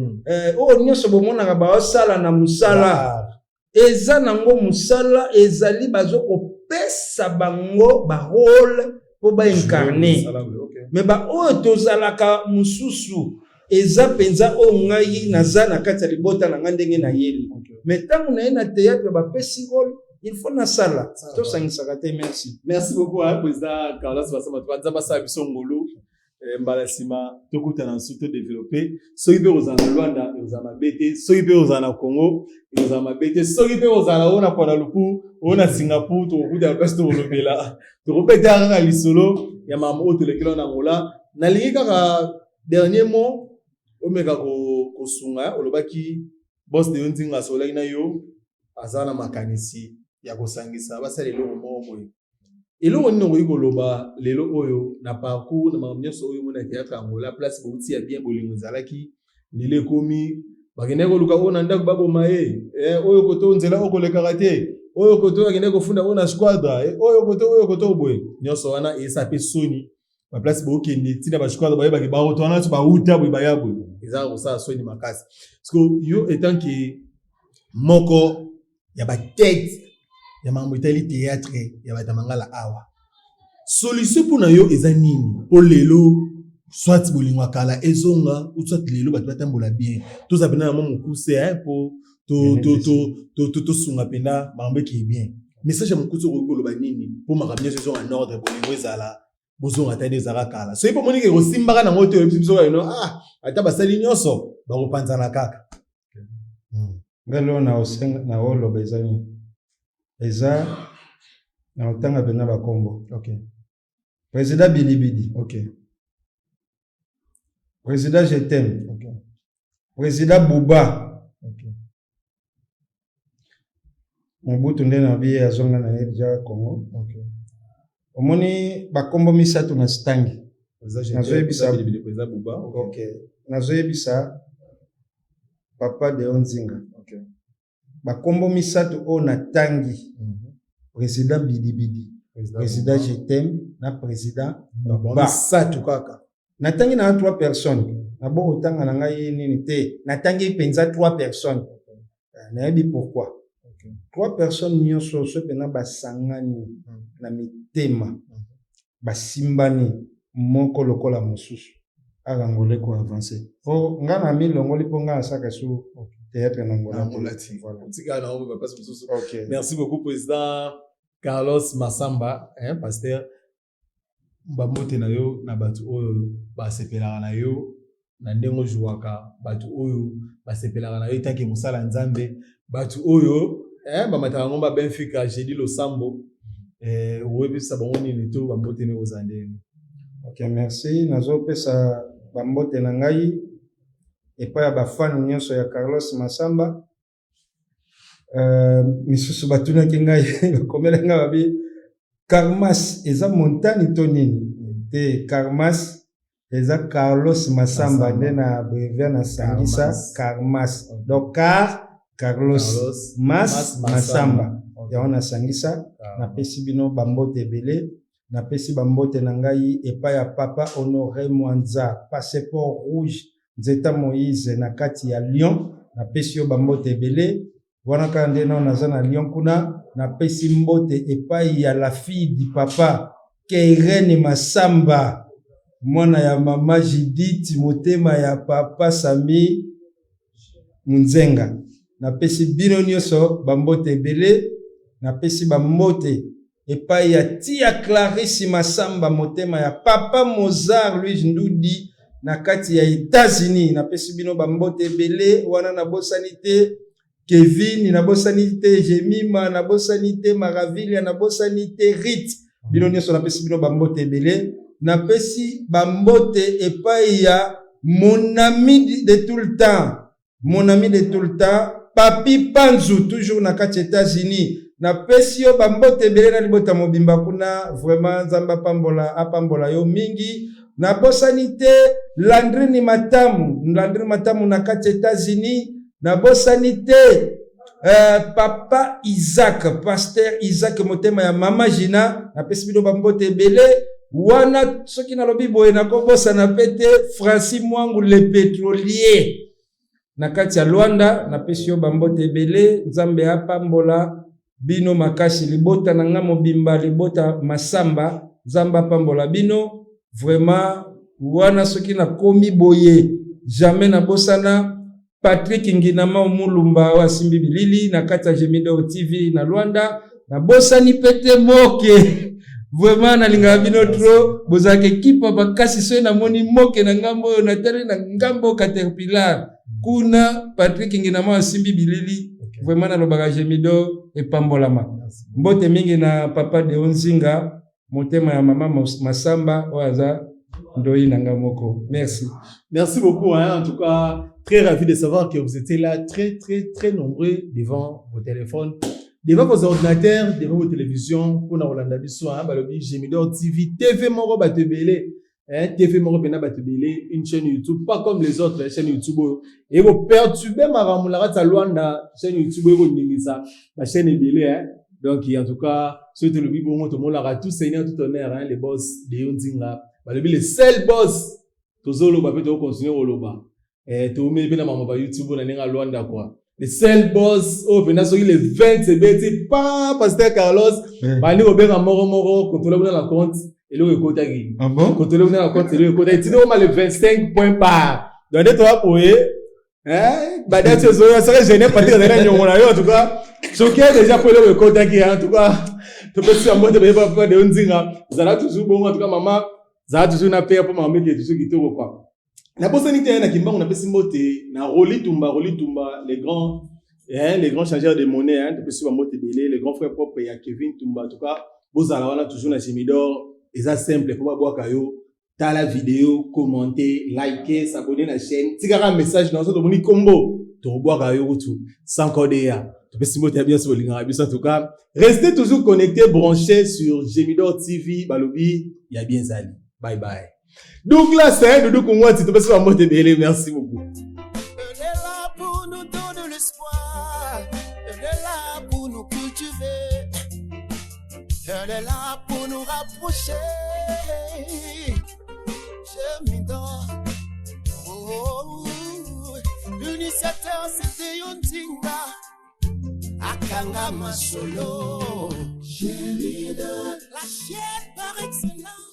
oyo nyonso bomonaka baosala na mosala. Eza nango mosala, ezali bazokopesa bango barôle mpo baincarne. Mais baoyo tozalaka mosusu, eza mpenza oyo ngai naza na kati ya libota na ngai ndenge nayeli. Mais ntango naye na théâtre, bapesi rôle, il faut nasala, tosangisaka te. Merci. Merci beaucoup, hein, président Carlos Basamba. Nzambe asala biso ngolu, mbala nsima tokutana nsu, todéveloppe. Soki mpe kozala na Lwanda ekozala mabe te, soki mpe kozala na Congo ekozala mabe te, soki mpe kozala oyo na Kuala Lumpur, oyo na Singapour, tokokutana place, tokolobela, tokobeta kaka lisolo ya makambo oyo tolekela na Angola. Nalingi kaka dernier mot, omeka kosunga. Olobaki boss de yo Nzinga asololaki na yo, aza na makanisi ya kosangisa, basala eloko moko boye. Eloko nini okoki koloba lelo oyo na parcours na makambo nyonso oyo omona théâtre Angola, place bouti ya bien, bolingo ezalaki, lelo ekomi bakendaki koluka oyo na ndako baboma ye, oyo koto nzela oyo kolekaka te, oyo koto akendaki kofunda oyo na squadra, oyo koto, oyo koto boye? Nyonso wana eyesa mpe soni. Baplace bokende ntina basquadra bayebaki baoto wana nyonso bauta boye, baya boye, ezaka kosala soni makasi. Parce que yo, étant que moko ya batete ya makambo etali théâtre ya bato ya mangala awa, solution mpona yo eza nini mpo lelo soit bolingo ya kala ezonga, ou soit lelo bato batambola bien? Toza mpena na mwa mokuse mpo tosunga mpenza makambo ekei bien. Message ya mokuse, okoki koloba nini mpo makambo nyonso ezonga en ordre, bolingo ezala, bozonga ata nde ezalaka kala? Soki mpo moniki ekosimbaka nango te, oyebisi biso kaka ah, ata basali nyonso bakopanzana kaka. Ngai lelo na oloba eza nini? Eza na kotanga mpenza bakombo. Président Bilibidi, président Je t'aime, président Buba. Mobutu nde na biye azonga na ye deja Congo. Omoni bakombo misato na stangi. Nazoyebisa, ok, nazoyebisa papa Deo Nzinga, bakombo misato oyo natangi: président Bidibidi, président Je t'aime na président Misato kaka. Natangi na trois personnes. Nabo kotanga na ngai nini te, natangi mpenza trois personnes. Nayebi pourquoi trois personnes. Nyonso so mpena basangani na mitema, basimbani moko lokola mosusu, akangole koavance. Po nga na milongoli, mpo nga nasaka su théâtre na Ngola. Merci beaucoup, président Carlos Masamba, hein, pasteur. Bambote na yo na bato oyo basepelaka na yo na ndenge ozwwaka, bato oyo basepelaka na yo etanke mosala ya Nzambe, bato oyo bamataka yango ba Benfica jeudi losambo, oyebisa bango nini to bambote nde kozala ndenge? Ok, merci. Nazopesa bambote na ngai. Epai ya bafani nyonso ya Carlos Masamba. Misusu batunaki ngai, bakomela ngai, babi Karmas eza montagne to nini? Te, Karmas eza Carlos Masamba. Nde na abrévia, nasangisa Karmas, donc Carlos, Mas Masamba, yango nasangisa. Napesi bino bambote ebele. Napesi bambote na ngai epai ya papa Honoré Mwanza, passeport rouge, Nzeta Moïse na kati ya Lyon. Napesi yo bambote ebele wana. Kaka nde nao naza na Lyon kuna, napesi mbote epai ya la fille du papa Keirene Masamba, mwana ya mama Judith, motema ya papa Sami Munzenga. Napesi bino nyonso bambote ebele. Napesi bambote epai ya Tia Clarisse Masamba, motema ya papa Mozart Louis Ndudi na kati ya États-Unis. Napesi bino bambote ebele wana. Nabosani te Kevin, nabosani te Jemima, nabosani te Maravilia, nabosani te Rit. Bino nyonso napesi bino bambote ebele. Napesi bambote epai ya mon ami de tout le temps, mon ami de tout le temps, Papi Panzu, toujours na kati États-Unis. Napesi yo bambote ebele na libota mobimba kuna. Vraiment, Nzambe apambola, apambola yo mingi. Nabosani te Landrine Matamu, Landrine Matamu na kati États-Unis. Nabosani te papa Isaac, pasteur Isaac, motema ya mama Gina. Napesi bino bambote ebele wana. Soki nalobi boye, nakobosana mpe te Francis Mwangu, le pétrolier, na kati ya Lwanda. Napesi yo bambote ebele. Nzambe apambola bino makasi, libota na nga mobimba, libota Masamba. Nzambe apambola bino vraiment. Wana soki nakomi boye, jamais nabosana Patrick Nginama Mulumba oyo asimbi bilili na kati ya Gemidor TV na Lwanda. Nabosani mpe te Moke. Vraiment, nalingaka bino trop, bozalaka ekipe makasi. Soki namoni Moke na ngambo oyo, natali na ngambo Caterpillar kuna, Patrick Nginama asimbi bilili. Vraiment, nalobaka Gemidor epambolama. Mbote mingi na papa Deo Nzinga, motema ya mama Masamba oyo aza ndoi na nga moko. Merci. Merci beaucoup, hein. En tout cas, très ravi de savoir que vous étiez là très très très nombreux devant vos téléphones, devant vos ordinateurs, devant vos télévisions pour na kolanda biso, hein. Balobi Gemidor TV, TV moko bato ebele, hein, TV moko pena bato ebele, une chaîne YouTube pas comme les autres, hein, chaîne YouTube oyo eko perturber makambo na kati ya Luanda, chaîne YouTube oyo ekoningisa ba chaîne ebele, hein. Donc en tout cas, soki tolobi bongo, tomonaka tout seigneur, tout honneur, hein, les boss de Nzinga. Balobi le seul boss, tozoloba mpe tokocontinue koloba. Toumeli mpe na mama ba YouTube na ndenge ya Luanda quoi. Le seul boss oyo mpenza soki le 20 ebeti pa pasteur Carlos, bandi kobenga moko moko, contrôle kuna na compte eloko ekotaki. Ah bon? Contrôle kuna na compte eloko ekotaki tino koma le 25 point par. Donc nde toya boye, badate ezoya soki gêne Patrik azali na niongo na yo. En tout cas, soki déjà po eloko ekotaki, en tout cas topesi yango te. Bayeba papa de Nzinga, zala toujours bongo. En tout cas, mama, zala toujours na père mpo mama meke toujours kitoko quoi. Nabosani te na Kimbangu, napesi mbote na Roli Tumba, Roli Tumba, les grands, hein, les grands changeurs de monnaie, hein, topesi bambote ebele, les grands frères propres ya Kevin Tumba. En tout cas, bozala wana toujours na Gemidor. Eza simple mpo babwaka yo. Tala vidéo, commenter, liker, s'abonner na chaîne, tikaka message na so tomoni kombo, tokobwaka yo kutu sans code ya. Topesi mbote ya biso, bolingaka biso. En tout cas, restez toujours connectés, branchés sur Gemidor TV. Balobi ya bien zali. Bye bye. Douglas, hein, Doudou Kungwati, topesi bambote ebele. Merci beaucoup. Elle est là pour nous donner l'espoir. Elle est là pour nous cultiver. Elle est là pour nous rapprocher. Gemidor. Oh, l'initiateur, c'était Yontinga. Akanga Masolo. La chaîne par excellence.